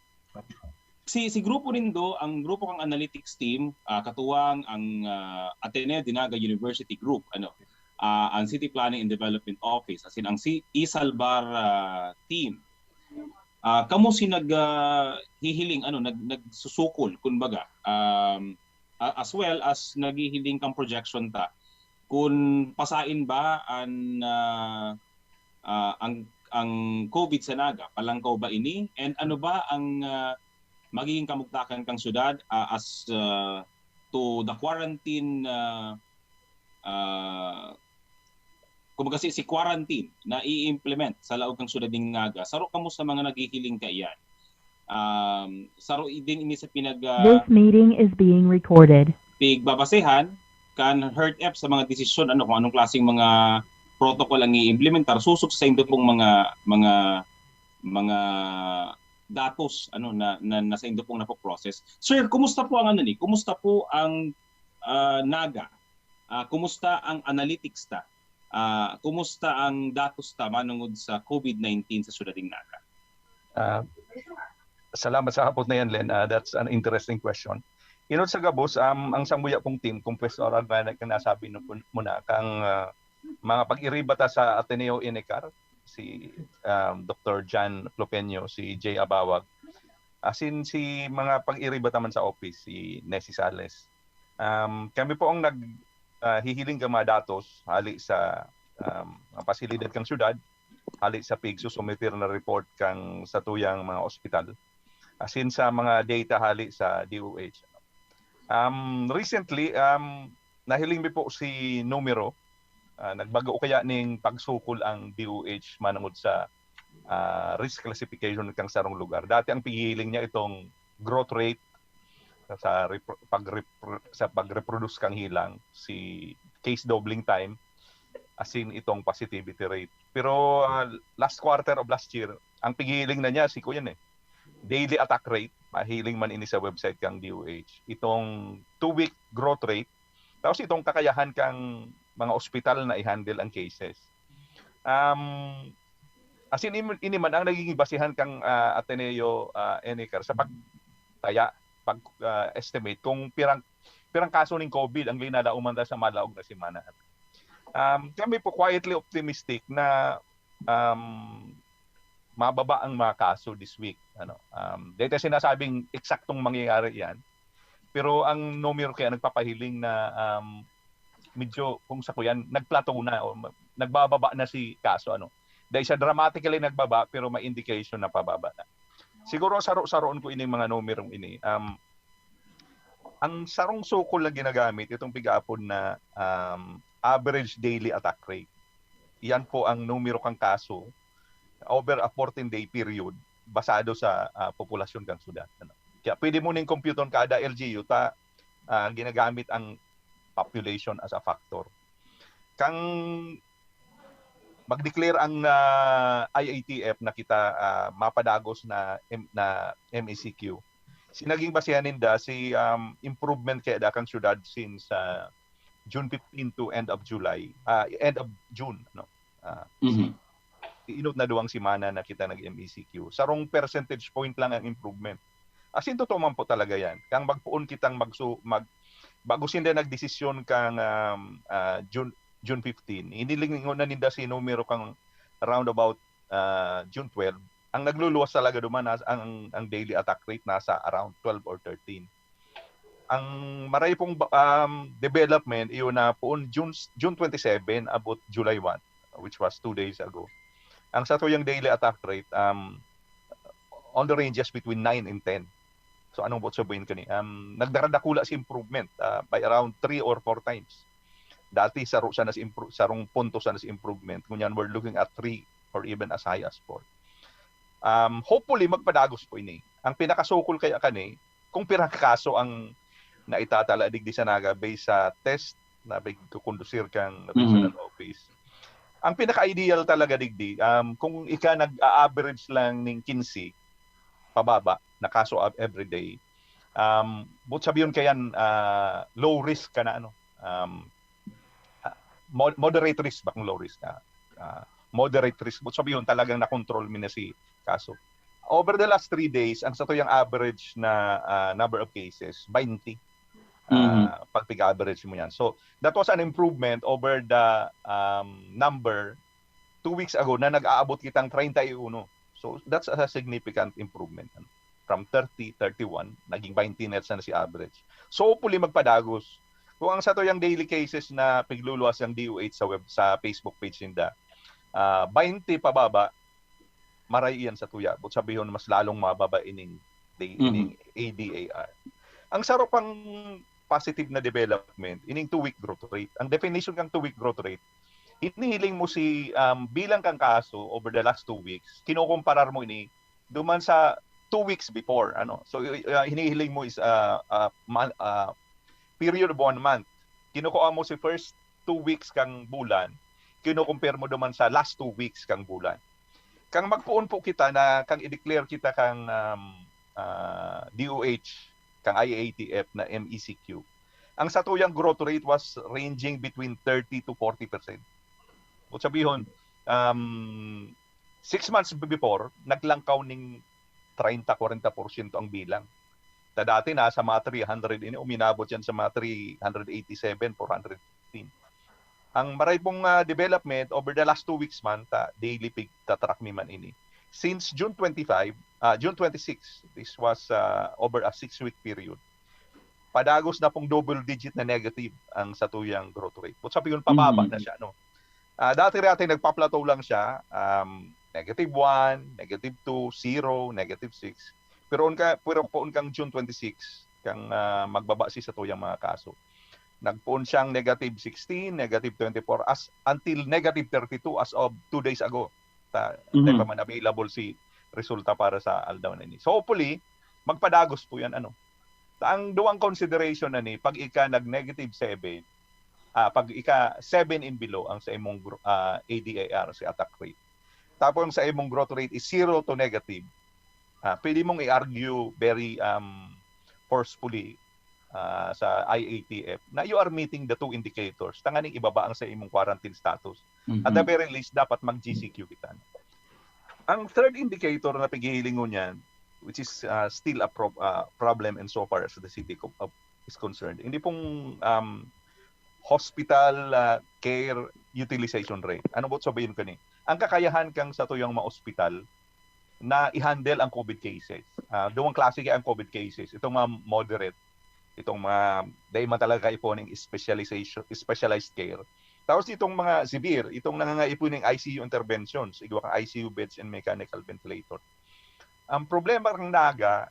si si grupo nindo, ang grupo kang analytics team, ah, katuwang ang, ah, Ateneo de Naga University Group, ano, ah, ang City Planning and Development Office, as in ang si Isalbar ah, team. Ah, kamo si nag ah, hihiling, ano, nag nagsusukol, kumbaga, um, a- as well as naghihiling kang projection ta kun pasain ba an ah, ah, ang ang COVID sa Naga, palangkaw ba ini? And ano ba ang ah, magiging kamugtakan kang syudad ah, as ah, to the quarantine ah, ah, kumbaga si, si quarantine na i-implement sa laog kang syudad ning Naga? Saro kamo sa mga naghihiling kaiyan. Um, saro din ini sa pinag ah, This meeting is being recorded. pigbabasehan kan heart F sa mga desisyon, ano, kung anong klaseng mga protocol ang i-implementar susog sa indo pong mga mga mga datos, ano, na, na nasa indo pong napoprocess. Sir, kumusta po ang, ano ni? Kumusta po ang ah, Naga? Ah, kumusta ang analytics ta? Ah, kumusta ang datos ta manungod sa COVID nineteen sa syudad ning Naga? Ah, salamat sa hapot na yan, Len. Ah, that's an interesting question. Inot sa gabos, um, ang sambuya pong team, kung pwesto organic ang nasabi no, mo na, kang ah, mga pag-iriba ta sa Ateneo Enecar, si um, Doctor John Clopenio, si Jay Abawag, asin si mga pag-iriba ta man sa office, si Nessie Sales. Um, kami po ang nag ah, hihiling ka mga datos hali sa um, mga pasilidad kang syudad, hali sa pigsusumiter na report kang satuyang mga ospital, asin sa mga data hali sa D O H. Um, recently, um, nahiling mi po si numero, ah, nagbago kaya ning pagsukol ang D O H manungod sa ah, risk classification kang sarong lugar. Dati ang pighihiling niya itong growth rate sa repro- pag sa pag-reproduce kang hilang, si case doubling time, asin itong positivity rate. Pero ah, last quarter of last year, ang pighihiling na niya, si kuyan eh, daily attack rate, mahiling man ini sa website kang D O H. Itong two-week growth rate, tapos itong kakayahan kang mga ospital na i-handle ang cases. Um, as in, im- ini man ang nagiging basihan kang ah, Ateneo ah, Enecar sa pagtaya, pag ah, estimate kung pirang pirang kaso ning COVID ang linalaoman ta sa malaog na semana. Um, kami po quietly optimistic na um, mababa ang mga kaso this week. Ano, um, dahil tayo sinasabing eksaktong mangyayari yan, pero ang numero kaya nagpapahiling na um, medyo, kung sa kuyan, nagplateau na o ma- nagbababa na si kaso. Ano, dahil siya dramatically nagbaba pero may indication na pababa na. Siguro saro-saroon ko ining mga numerong ini. Um, ang sarong sukol na ginagamit, itong pigaapod na um, average daily attack rate. Yan po ang numero kang kaso over a fourteen-day period basado sa ah, populasyon kang syudad. Ano? Kaya pwede mo ning computon kada L G U ta ah, ginagamit ang population as a factor. Kang mag-declare ang ah, I A T F na kita ah, mapadagos na M- na M E C Q. Si naging basehan ninda si um, improvement kaya da kang syudad since ah, June fifteen to end of July, ah, end of June, no. Ah, Mhm. inot na duwang semana na kita nag-M E C Q. Sarong percentage point lang ang improvement. As in, totoo man po talaga yan. Kang magpoon kitang magsu, mag, bago sinda nagdesisyon kang um, ah, June, June fifteen, hinilingon na ninda si numero kang roundabout ah, June twelve. Ang nagluluwas talaga duman, nas, ang, ang daily attack rate nasa around twelve or thirteen. Ang maray pong ba- um, development, iyon na poon June, June twenty-seven, abot July one, which was two days ago. Ang satuyang daily attack rate, um, on the ranges between nine and ten. So anong buot sabihin kani? Um, nagdaradakula si improvement ah, by around three or four times. Dati saro sana si impro- sarong punto sana si improvement. Ngunyan we're looking at three or even as high as four. Um, hopefully magpadagos po ini. Ang pinakasukol kaya kani, kung pirang kaso ang naitatala digdi sa Naga based sa test na pagkukondusir kang regional office. Ang pinaka-ideal talaga digdi, um, kung ika nag-average lang ning quince pababa na kaso av- every day, um, but sabiyon kayan ah, low risk ka na, ano. Um, ah, mo-, moderate risk ba kung low risk na? Ah, moderate risk. But sabi yun, talagang na-control mi na si kaso. Over the last three days, ang satuyang average na, ah, number of cases, twenty. Ah, Mhm. Pag pig-average mo yan. So, that was an improvement over the, um, number two weeks ago na nag-aabot kitang treinta y uno. So, that's a significant improvement. Ano? From thirty, thirty-one, naging twenty na sana si average. So, hopefully, magpadagos. Kung ang satuyang daily cases na pigluluwas ng D O H sa web, sa Facebook page ninda, ah, twenty pababa, maray iyan satuya. But sabihon, mas lalong mababa ining, day, Mhm. ining A D A R. Ang saro pang positive na development, ining two-week growth rate. Ang definition kang two-week growth rate, hinihiling mo si, um, bilang kang kaso over the last two weeks, kinukumparar mo ini duman sa two weeks before. Ano? So, uh, hinihiling mo is, uh, uh, mon-, uh, period of one month. Kinukuha mo si first two weeks kang bulan, kinukumpare mo duman sa last two weeks kang bulan. Kang magpoon po kita na kang i-declare kita kang, um, ah, D O H, kang I A T F na M E C Q, ang satuyang growth rate was ranging between thirty to forty percent. O sabihon, um, six months before, naglangkaw ning treinta, kwarenta porsyento ang bilang. Ta dati nasa mga three hundred ini, uminabot yan sa mga three hundred eighty-seven, four hundred fifteen. Ang maray pong, ah, development over the last two weeks man, ta daily pig-track mi man ini. Since June twenty-five, ah, June twenty-six, this was, ah, over a six-week period. Padagos na pong double digit na negative ang satuyang growth rate. But sabi yun, pababa Mhm. na siya, no? Ah, dati-dati nagpa-plateau lang siya, um, negative one, negative two, zero, negative six. Pero on ka, pero poon kang June twenty-six, kang, ah, magbaba si satuyang mga kaso. Nagpoon siyang negative sixteen, negative twenty-four, as, until negative thirty-two as of two days ago. Ta, Mhm. tayo pa man available si resulta para sa aldaw na ini. So hopefully, magpadagos po yan, ano. Ta ang duwang consideration na ni, pag ika nag-negative seven, ah, pag ika seven and below ang sa imong gro-, ah, A D A R, si attack rate. Tapos sa imong growth rate is zero to negative, ah, pwede mong i-argue very, um, forcefully, ah, sa I A T F na you are meeting the two indicators. Tanganing ibaba ang sa imong quarantine status. At the Mhm. very least, dapat mag-G C Q kita. Ang third indicator na paghihilingon niyan, which is, ah, still a prob-, ah, problem in so far as the city co-, of, is concerned, hindi pong, um, hospital, ah, care utilization rate. Ano ba sabihin ko ni? Ang kakayahan kang satuyang mga ospital na i-handle ang COVID cases. Ah, duwang klase kaya ang COVID cases. Itong mga moderate, itong mga, dahil man talaga kaipuhan ng specialization, specialized care. Tapos itong mga severe, itong nangangaipo ng I C U interventions, igwa kang I C U beds and mechanical ventilator. Ang problema ng Naga,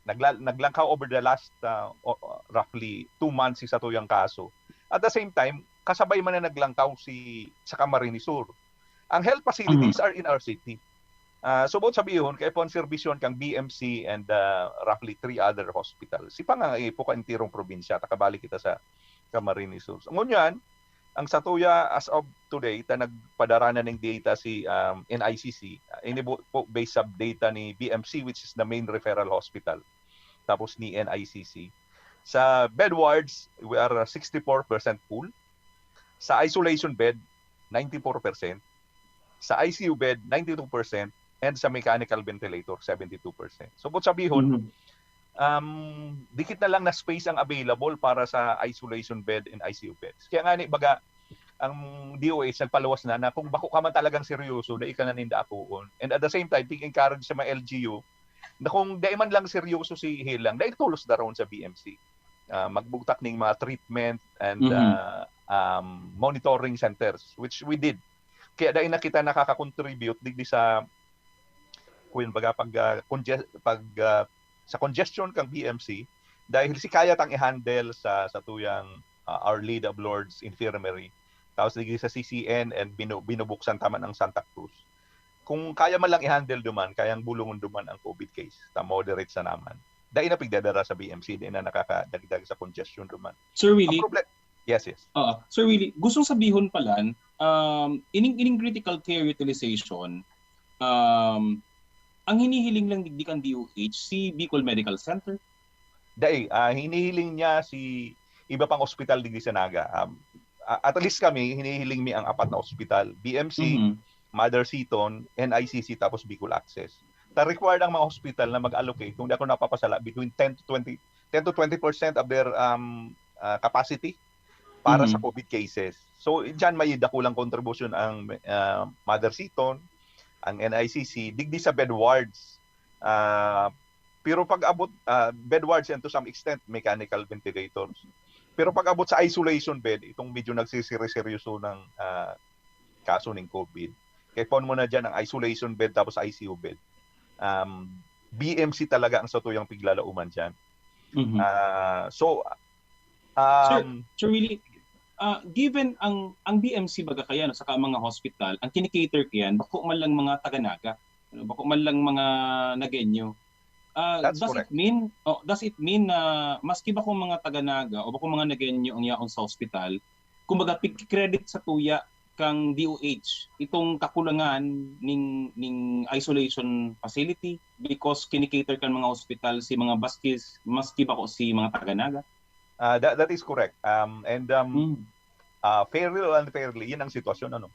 nagla-, naglangkaw over the last, ah, o-, o-, roughly two months si satuyang kaso. At the same time, kasabay man na naglangkaw si, sa Camarines Sur. Ang health facilities are in our city. Ah, so, both sabihon, kaipuhan serbisyon kang B M C and, ah, roughly three other hospitals. Si pangangaipo ka entirong probinsya, takabalik kita sa Camarines Sur. So, ngunyan, ang satuya, as of today, ta nagpadara na ning data si, um, N I C C. Ah, ini bu-, po, based sa data ni B M C, which is the main referral hospital. Tapos ni N I C C. Sa bed wards, we are, uh, sixty-four percent full. Sa isolation bed, ninety-four percent. Sa I C U bed, ninety-two percent. And sa mechanical ventilator, seventy-two percent. So, both sabihon, Mhm. um, dikit na lang na space ang available para sa isolation bed and I C U beds. Kaya nga ni, baga, ang D O H nagpaluwas na, na kung bako ka man talagang seryoso, dai ka na ninda akoon. And at the same time, pig-encourage sa mga L G U na kung dai man lang seryoso si Hilang, dai tolos daron sa B M C. Ah, magbugtak ning mga treatment and, Mhm. ah, um, monitoring centers, which we did. Kaya dai na kita nakaka-contribute digdi sa, kung baga, pag, ah, conge-, pag, ah, sa congestion kang B M C, dahil si kaya tang i-handle sa, sa tuyang, ah, Our Lady of Lourdes Infirmary, tapos digdi sa C C N and binu-, binubuksan ta man ang Santa Cruz. Kung kaya man lang i-handle duman, kayang bulungon duman ang COVID case, ta moderate sa naman. Dai na pigdadara sa B M C, dai na nakakadagdag sa congestion duman. Sir Ang Willie, problem, yes, yes. Oo. Sir Willie, gustong sabihon pala, um, ining, ining critical care utilization, um, ang hinihiling lang digdi kan D O H, si Bicol Medical Center. Dai, ah, hinihiling niya si iba pang ospital digdi sa Naga. Um, ah, at least kami, hinihiling mi ang apat na ospital, B M C, Mhm. Mother Seton, N I C C, tapos Bicol Access. Ta required ang mga hospital na mag-allocate, kung di ako napapasala, between ten to twenty, ten to twenty percent of their, um, ah, capacity para sa Mhm. COVID cases. So, diyan may dakulang kontribusyon ang, ah, Mother Seton, ang N I C C, digdi sa bed wards. Ah, pero pag abot, ah, bed wards and to some extent, mechanical ventilators. Pero pag abot sa isolation bed, itong medyo nagsisiriseryoso ng, ah, kaso ng COVID. Kaya pon mo na dyan ang isolation bed tapos I C U bed. Um, B M C talaga ang satuyang piglalauman dyan. Mhm. Ah, so, Sir, um, Sir Willie, ah, given ang, ang B M C baga kaya, no, saka ang mga hospital, ang kinikater kayan, bako man lang mga taga-Naga, ano, bako man lang mga Nagueño. Ah, That's does correct. it mean, oh, does it mean na maski bako mga taga-Naga o bako mga Nagueño ang yaon sa hospital, kumbaga, pig-credit sa tuya kang D O H itong kakulangan ning, ning isolation facility because kinikater kan mga hospital si mga baskis, maski bako si mga taga-Naga? Ah, that, that is correct. Um, and, um, Mm. ah, fairly or unfairly, yun ang sitwasyon, ano.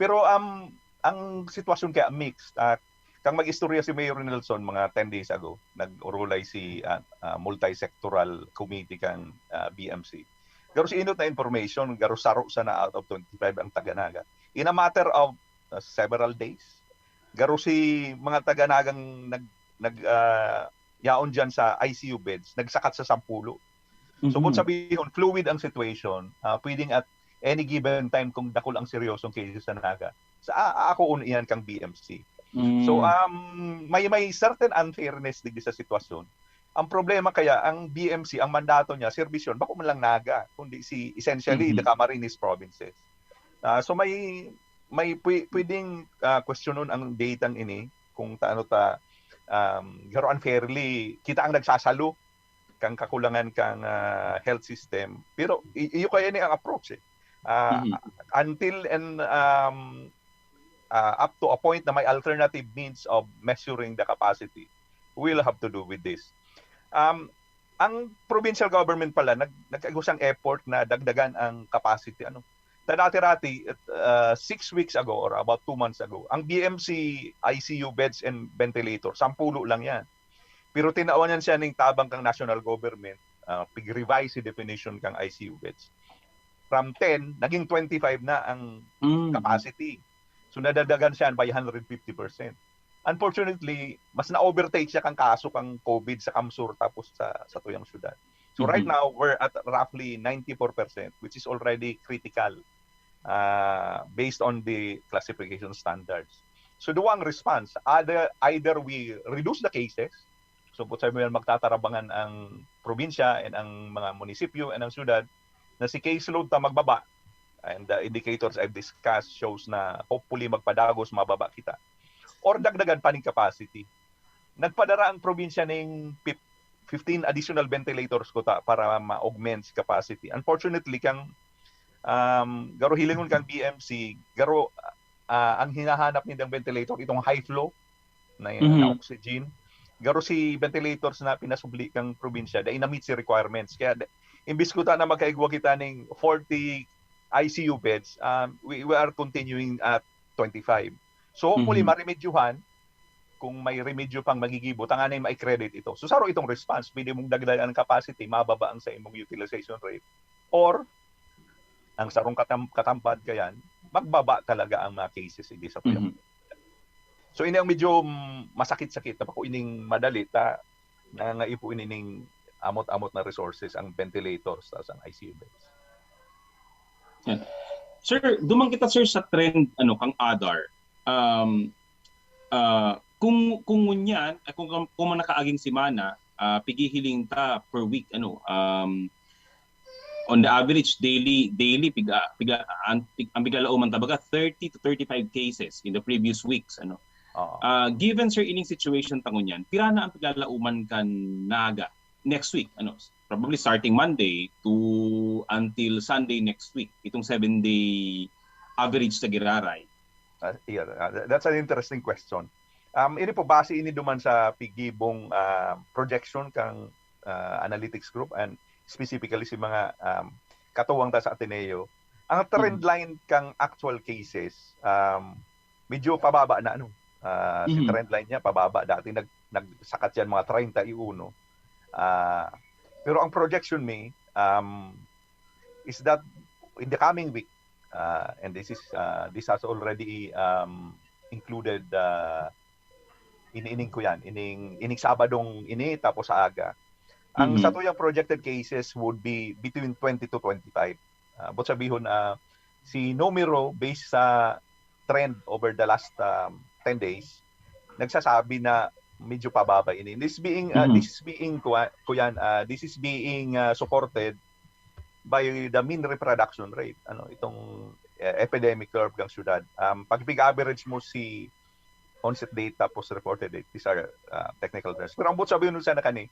Pero, um, ang sitwasyon kaya mixed. Ah, kang mag-istorya si Mayor Nelson mga ten days ago, nag-orolay si, ah, ah, multi-sectoral committee kang, ah, B M C. Garo si inot na information, garo saro sana out of twenty-five ang taga-Naga. In a matter of, ah, several days, garo si mga taga-Nagang nag-, nag-, ah, yaon dyan sa I C U beds, nagsakat sa sampulo. So, kung Mhm. sabihon, fluid ang situation, ah, pwedeng at any given time kung dakul ang seryosong cases sa Naga, sa a-, aakoon iyan kang B M C. So, Mm. um, may, may certain unfairness digdi sa sitwasyon. Ang problema kaya, ang B M C, ang mandato niya, serbisyon, bako man lang Naga, kundi si, essentially, Mhm. the Camarines provinces. Ah, so, may, may pwe-, pwedeng, ah, kwestiyonon ang datang ini kung taano ta, um, garo unfairly, kita ang nagsasalo kang kakulangan kang, ah, health system. Pero i-, iyo kaya ni ang approach, eh. Ah, Mhm. until and, um, ah, up to a point na may alternative means of measuring the capacity, we'll have to do with this. Um, ang provincial government pala, nag-, nag-agos ang effort na dagdagan ang capacity, ano. Ta dati-rati, ah, six weeks ago or about two months ago, ang B M C I C U beds and ventilator, sampulo lang yan. Pero tinawan yan siya ning tabang kang national government, ah, pig-revise si definition kang I C U beds. From ten, naging twenty-five na ang Mm. capacity. So, nadagdagan siya by hundred fifty percent. Unfortunately, mas na-overtake siya kang kaso kang COVID sa Kamsur tapos sa, sa tuyang syudad. So, right Mhm. now, we're at roughly ninety-four percent, which is already critical, ah, based on the classification standards. So, duwa ang response. Either, either we reduce the cases, so, putsahay mo yan, magtatarabangan ang probinsya and ang mga munisipyo and ang syudad na si caseload ta magbaba. And the indicators I've discussed shows na hopefully magpadagos, mababa kita. Or dagdagan pa ning capacity. Nagpadara ang probinsya ning fif-, fifteen additional ventilators kuta para ma-augment si capacity. Unfortunately, kang, um, garo hilingon kang B M C, garo, ah, ang hinahanap nindang ventilator, itong high flow na, Mhm. na oxygen. Garo si ventilators na pinasubli kang probinsya, dai na-meet si requirements. Kaya da-, imbis kuta na magkaigwa kita ning forty I C U beds, um, we, we are continuing at twenty-five. So, hopefully, Mhm. maremedyuhan kung may remedyo pang magigibo, tanganay mai-credit ito. So, saro itong response, pwede mong dagdagan ang capacity, mababa ang sa imong utilization rate. Or, ang sarong katam-, katampad kayan, magbaba talaga ang mga cases, hindi sa tuyang. Mhm. So, ini ang medyo, mm, masakit-sakit, na bako ining madali, ta, nangangaipo ini ning amot-amot na resources, ang ventilators, tas ang I C U beds. Yan. Sir, duman kita, sir, sa trend, ano, kang ADAR. Um, ah, kung, kung ngunyan, ah, kung, kung mga nakaaging semana, ah, pigihiling ta per week, ano, um, on the average, daily, daily, piga, ang, ang piglalauman ta baga, thirty to thirty-five cases in the previous weeks, ano. Oo. Ah, given, sir, ining situation ta ngunyan, pira na ang piglalauman kan Naga next week, ano, probably starting Monday to until Sunday next week, itong seven-day average sa giraray? Ah, yeah, ah, tha-, that's an interesting question. Um, ini po, base ini duman sa pigibong, ah, projection kang, ah, analytics group and specifically si mga, um, katuwang ta sa Ateneo. Ang trend line kang actual cases, um, medyo pababa na, ano. Ah, si trend line niya pababa. Dati nag nagsakat yan mga treinta y uno. Ah, pero ang projection mi, um, is that in the coming week, ah, and this is, ah, this has already, um, included, ah, ini ining ko yan, ining ining Sabadong ini tapos sa aga. Ang satuyang projected cases would be between twenty to twenty-five. Ah, but sabihon, ah, si numero based sa trend over the last, um, ten days, nagsasabi na medyo pababa ini. This being, ah, this is being kuwa kuyan, ah, this is being, ah, supported by the mean reproduction rate, ano, itong, eh, epidemic curve ng syudad. Um, pag pig-average mo si onset date tapos reported date, these are, ah, technical terms. Pero ang but sabihin nun sana kani,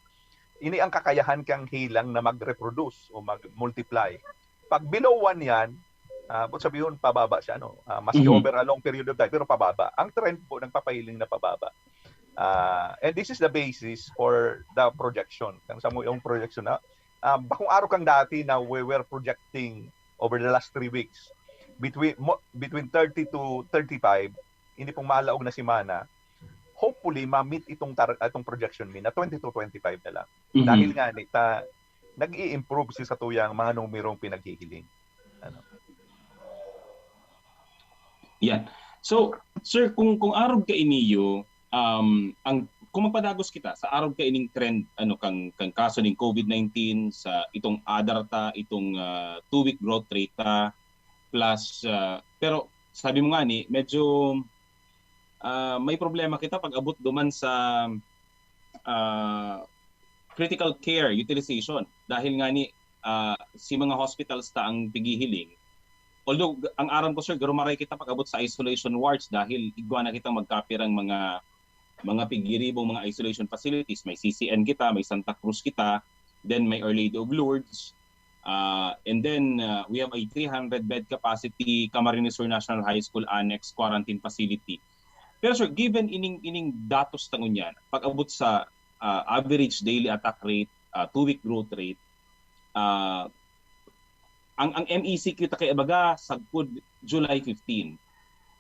ini ang kakayahan kang hilang na mag-reproduce o mag-multiply. Pag below one yan, ah, but sabihin pababa siya, no? Ah, maski over a long period of time, pero pababa. Ang trend po nagpapahiling na pababa. Ah, and this is the basis for the projection. Kang sa mo yung projection na, ah, bakong araw kang dati na we were projecting over the last three weeks, between mo between thirty to thirty-five, ini pong malaog na semana, hopefully, ma-meet itong tar itong projection mi na twenty to twenty-five na lang. Mhm. Dahil nga ni ta nag-i-improve si satuyang mga numerong pinaghihiling. Ano? Yan. So, sir, kung kung arog ka iniyo, um, ang kung magpadagos kita sa arog ka ining trend, ano, kang kang kaso ning COVID nineteen sa itong adar ta, itong, ah, two-week growth rate ta, plus, ah, pero sabi mo nga ni, medyo, ah, may problema kita pag abot duman sa, ah, critical care utilization. Dahil nga ni, ah, si mga hospitals ta ang pigihiling. Although, g- ang aram ko, sir, garumaray kita pag abot sa isolation wards dahil igwa na kitang magkapirang mga mga pigiribong mga isolation facilities. May C C N kita, may Santa Cruz kita, then may Our Lady of Lourdes. Uh, and then, uh, we have a three hundred bed capacity Camarines Sur National High School Annex Quarantine Facility. Pero, sir, given ining ining datos ta ngunyan, pag abot sa, uh, average daily attack rate, uh, two-week growth rate, uh, ang ang M E C Q ta kay, baga, sagkod July fifteen.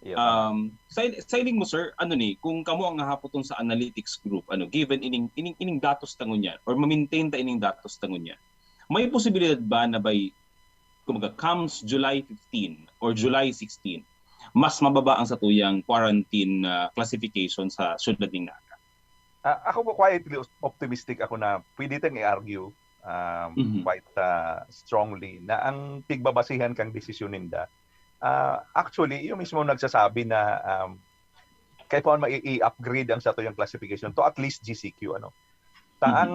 Iyo. Um, sa, sa hiling mo, sir, ano ni, kung kamo ang hahapoton sa analytics group, ano, given ining ining ining datos ta ngunyan or ma-maintain ta ining datos ta ngunyan, may posibilidad ba na by, kumbaga, comes July fifteen or July sixteen, mas mababa ang satuyang quarantine, ah, classification sa siyudad ning Naga? Ah, ako po, quietly os- optimistic ako na pwede tang i-argue, um, Mhm. quite, ah, strongly na ang pigbabasihan kang desisyon ninda, ah, actually, yung mismo nagsasabi na, um, kaipuhan mai-, i-upgrade ang satuyang classification to at least G C Q, ano. Ta Mhm. ang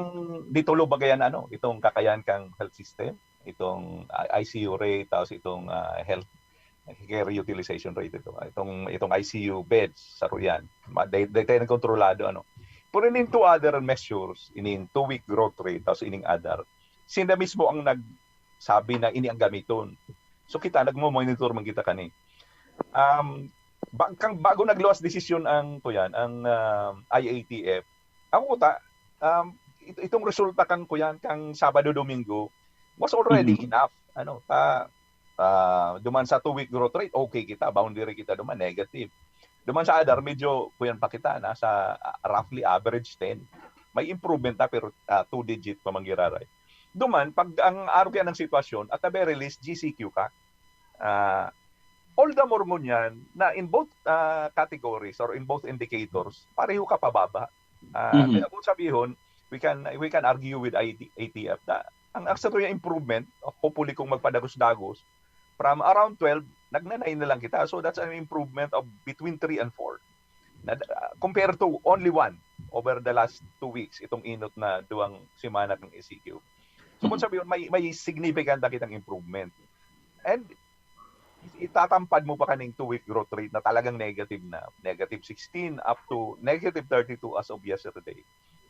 ditulo bagayan, ano, itong kakayan kang health system, itong I C U rate, tapos itong, ah, health care utilization rate, ito, itong, itong I C U beds, saro yan. Ma-, day, day tayo nagkontrolado, ano. Pero ining two other measures, ining two-week growth rate, tapos ining other, sinda mismo ang nagsabi na ini ang gamiton. So kita, nagmo-monitor man kita kani. Um, ba-, kang, bago nagluwas desisyon ang, kuyan, ang, um, I A T F, ako ta, um, it-, itong resulta kang, kuyan, kang Sabado, Domingo was already Mhm. enough. Ano, ta, ah, duman sa two-week growth rate, okay kita, boundary kita duman, negative. Duman sa other, medyo, kuyan pa kita, nasa, ah, roughly average ten. May improvement na, pero, ah, two-digit pa man giraray. Duman, pag ang arog yan ng sitwasyon, at the very least, G C Q ka. Ah, all the more ngunyan na in both, ah, categories or in both indicators, pareho ka pababa. Ah, Mhm. kaya kung sabihon, we can, we can argue with I T, A T F na ang, ang sa tuya improvement, hopefully kung magpadagos-dagos, from around twelve, nagnanay na lang kita. So that's an improvement of between three and four. Na, ah, compared to only one over the last two weeks, itong inot na duwang semana ng E C Q. So kung Mhm. sabihin, may, may significant na kitang improvement. And itatampad mo pa kaning two-week growth rate na talagang negative na, negative sixteen up to negative thirty-two as of yesterday.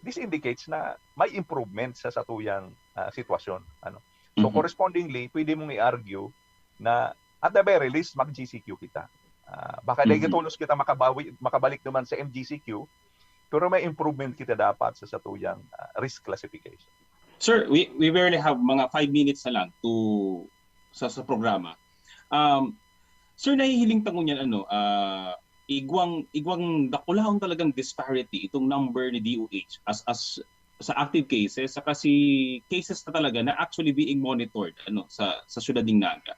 This indicates na may improvement sa satuyang, ah, sitwasyon, ano. So, Mhm. correspondingly, pwede mong i-argue na at the very least, mag-G C Q kita. Ah, baka Mhm. dahil tulos kita makabawi, makabalik naman sa M G C Q, pero may improvement kita dapat sa satuyang, ah, risk classification. Sir, we, we barely have mga five minutes na lang to, sa, sa programa. Um, sir, nahihiling ta ngunyan, ano, ah, igwang, igwang dakulahon talagang disparity itong number ni D O H as, as sa active cases, saka si cases na talaga na actually being monitored, ano, sa, sa siyudad ng Naga.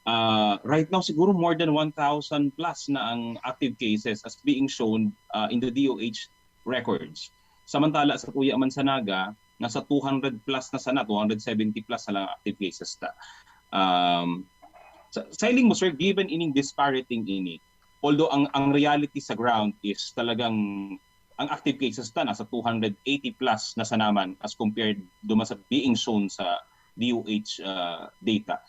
Ah, right now, siguro more than one thousand plus na ang active cases as being shown, ah, in the D O H records. Samantala, sa tuya man sa Naga, nasa two hundred plus na sana, two hundred seventy plus na lang ang active cases ta. Um, sa, sa hiling mo, sir, given ining disparity ini, although ang, ang reality sa ground is talagang ang active cases ta nasa two hundred eighty plus na sana man as compared duman sa being shown sa D O H, ah, data.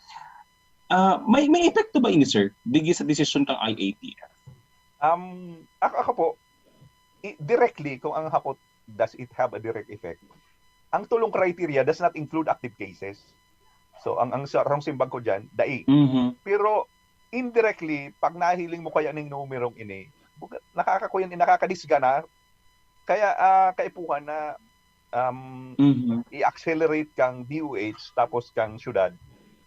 Ah, may, may epekto ba ini, sir, digdi sa desisyon kang I A T F? Um, ako, ako po, i- directly, kung ang hapot, does it have a direct effect? Ang tulong criteria does not include active cases. So, ang, ang sarong simbag ko dyan, dai. Mhm. Pero, indirectly, pag nahiling mo kaya ning numerong ini, buga- nakakakuyan, nakakadisga na. Kaya, ah, kaipuhan na um, Mhm. i-accelerate kang D O H tapos kang syudad.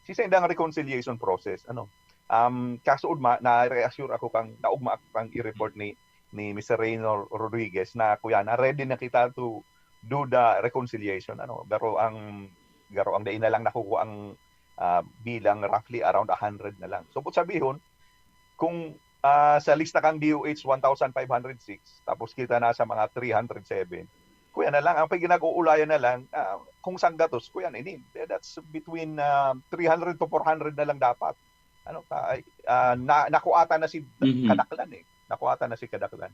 Sisay ang reconciliation process, ano? Um, kaso ugma, na-reassure ako kang, naugma ako kang i-report ni, ni Mister Reynold Rodriguez na, "Kuya, na ready na kita to do the reconciliation," ano? Pero ang, pero ang dai na lang nakukuha ang, ah, bilang roughly around a hundred na lang. So, kung sabihon, kung, ah, sa lista kang D O H one thousand five hundred six, tapos kita na sa mga three hundred seven, kuya na lang, ang pinag-uulayan na lang, ah, kung sanggatos, kuya na ini. That's between, ah, three hundred to four hundred na lang dapat. Ano, ta-, ay, ah, na, nakuatan na si Mhm. Kadaklan eh. Nakuatan na si Kadaklan.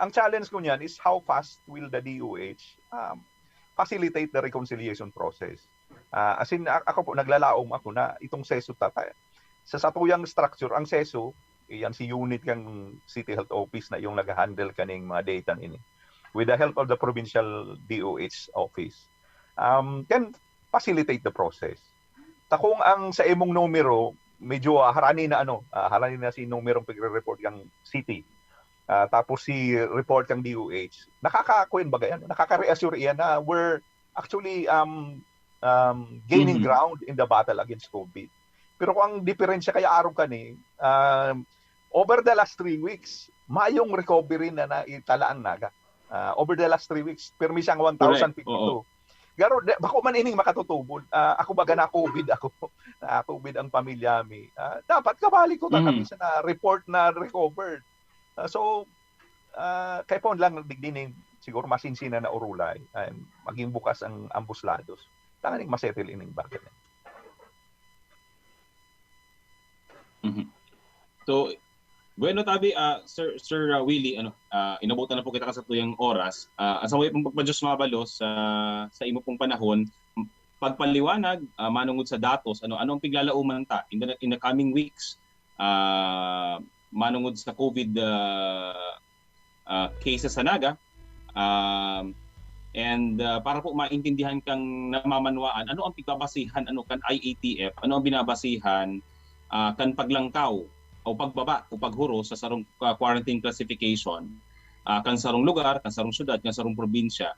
Ang challenge ko niyan is how fast will the D O H, um, facilitate the reconciliation process. Ah, as in, a- ako po, naglalaom ako na itong seso ta, ta-, sa satuyang structure, ang seso, iyan si unit kang City Health Office na yung nag-handle kaning mga data ini. With the help of the provincial D O H office, um, can facilitate the process. Ta kung ang sa imong numero, medyo, ah, harani na ano, ah, harani na si numerong pagre-report kang city. Ah, tapos si report kang D O H, nakaka-, kuwan baga yan, nakaka-reassure iyan na we're actually, um, um, gaining Mhm. ground in the battle against COVID. Pero kung ang diferensya kaya arog kani, um, over the last three weeks, mayong recovery na naitala ang Naga. Ah, over the last three weeks, pirmi siyang one thousand fifty-two. Correct. Oo. Garo, di, bako man ining makatutubod. Ah, ako baga na-COVID ako. Na-COVID ang pamilya mi. Ah, dapat kabalik ko ta Mhm. kami sa na-report na recovered. Ah, so, ah, kaipuhan lang digdi ning siguro masinsinan na urulay and maging bukas ang ambos lados. Tanganing masettle ining bagay na. Mhm. So, bueno, tabi, ah, Sir, Sir, ah, Willie, ano, ah, inabutan na po kita kan satuyang oras. Ah, sa way pong pagpadiyos mabalos sa, sa imo pong panahon, pagpaliwanag, ah, manungod sa datos, ano, ano ang piglalauman ta in the, in the coming weeks, ah, manungod sa COVID, ah, ah, cases sa Naga. Um, and, ah, para po maintindihan kang namamanwaan, ano ang pigbabasihan, ano, kan I A T F, ano ang binabasihan, ah, kan paglangkaw o pagbaba o paghuro sa sarong, ah, quarantine classification, ah, kan sarong lugar, kan sarong syudad, kan sarong probinsya.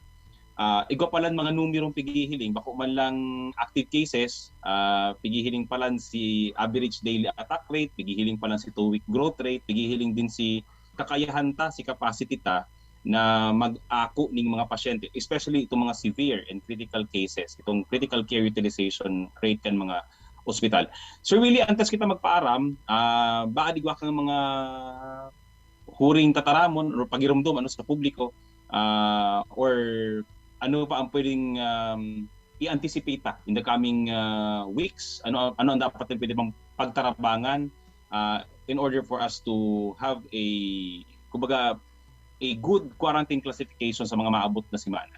Ah, igwa pa lang mga numerong pighihiling, bako man lang active cases, ah, pighihiling pa lang si average daily attack rate, pighihiling pa lang si two-week growth rate, pighihiling din si kakayahan ta, si capacity ta na mag-ako ning mga pasyente, especially itong mga severe and critical cases, itong critical care utilization rate kan mga ospital. Sir Willie, antes kita magpaaram, ah, baka igwa kang mga huring tataramon or pagirumdom, ano, sa publiko, ah, or ano pa ang pwedeng, um, i-anticipate ta in the coming, ah, weeks? Ano, ano ang dapat na pwede pang pagtarabangan, ah, in order for us to have a, kumbaga, a good quarantine classification sa mga maabot na semana?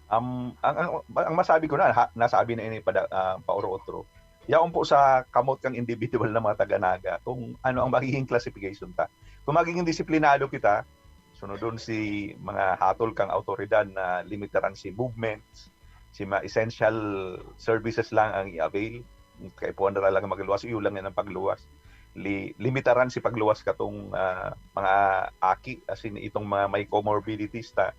Um, ang, ang, ang masabi ko na, ha, nasabi na ini pada, ah, paoro-otro. Yaon po sa kamot kang individual na mga taga-Naga kung ano ang magiging classification ta. Kung magiging disiplinado kita, sunodon si mga hatol kang awtoridad na limitaran si movements, si mga essential services lang ang i-avail. Kaipuhan na talaga magluwas, iyo lang yan ang pagluwas. Li-, limitaran si pagluwas katong, ah, mga aki, as in itong mga may comorbidities ta.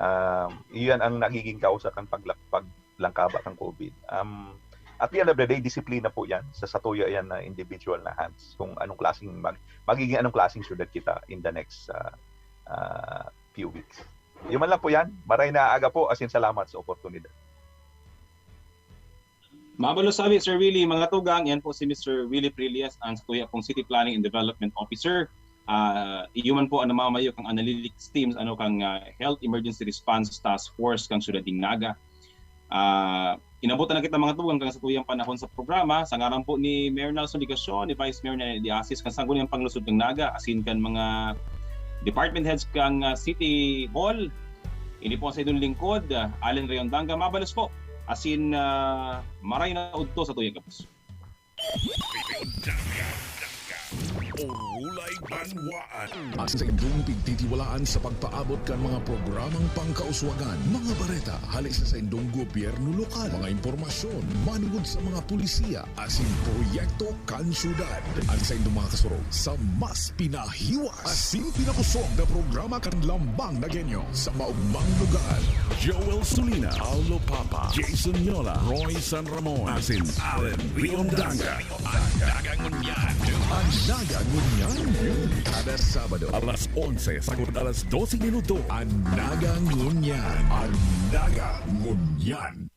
Um, iyan ang nagiging kausa kan pagla-, paglangkaba kan COVID. Um, at the end of the day, disiplina po yan sa satuya yan na individual na hands kung anong klaseng mag, magiging anong klaseng syudad kita in the next uh, uh, few weeks. Yun man lang po yan. Maray na aga po, asin salamat sa oportunidad. Mabalos sabi, Sir Willie, mga tugang, yan po si Mister Willie Prillas, ang satuya pong City Planning and Development Officer. Uh, iyo man po ang namamayo kang Analytics Teams, ano, kang uh, Health Emergency Response Task Force kang Syudad nin Naga. Uh, inabutan na kita mga tugang kang satuyang panahon sa programa. Sa ngaran po ni Mayor Nelson Legacion, ni Vice Mayor Nene Diasis, kan sangguniang panglusod kang Naga, asin kan mga department heads kang uh, City Hall, ini po ang sa inyong lingkod, uh, Allen Rayondanga. Mabalos po, asin uh, maray na udto sa tuyang gabos. Orulay Banwaan. At sa indong pigtitiwalaan sa pagpaabot kan mga programang pangkauswagan, mga bareta, hali sa saindong gobyerno lokal, mga impormasyon, manugod sa mga pulisiya, asin proyekto kan syudad. Ang saindong mga kasurog sa mas pinahiwas asin pinakusog na programa kan Lambang Nagenyo sa maugmang lugar. Joel Sulina, Paulo Papa, Jason Yola, Roy San Ramon, asin Allen Riondanga. Ang Naga Ngunyan. Ang Naga Ngunyan. Kada Sabado, alas onse sagkod alas dose minuto. Ang Naga Ngunyan. Ang Naga Ngunyan.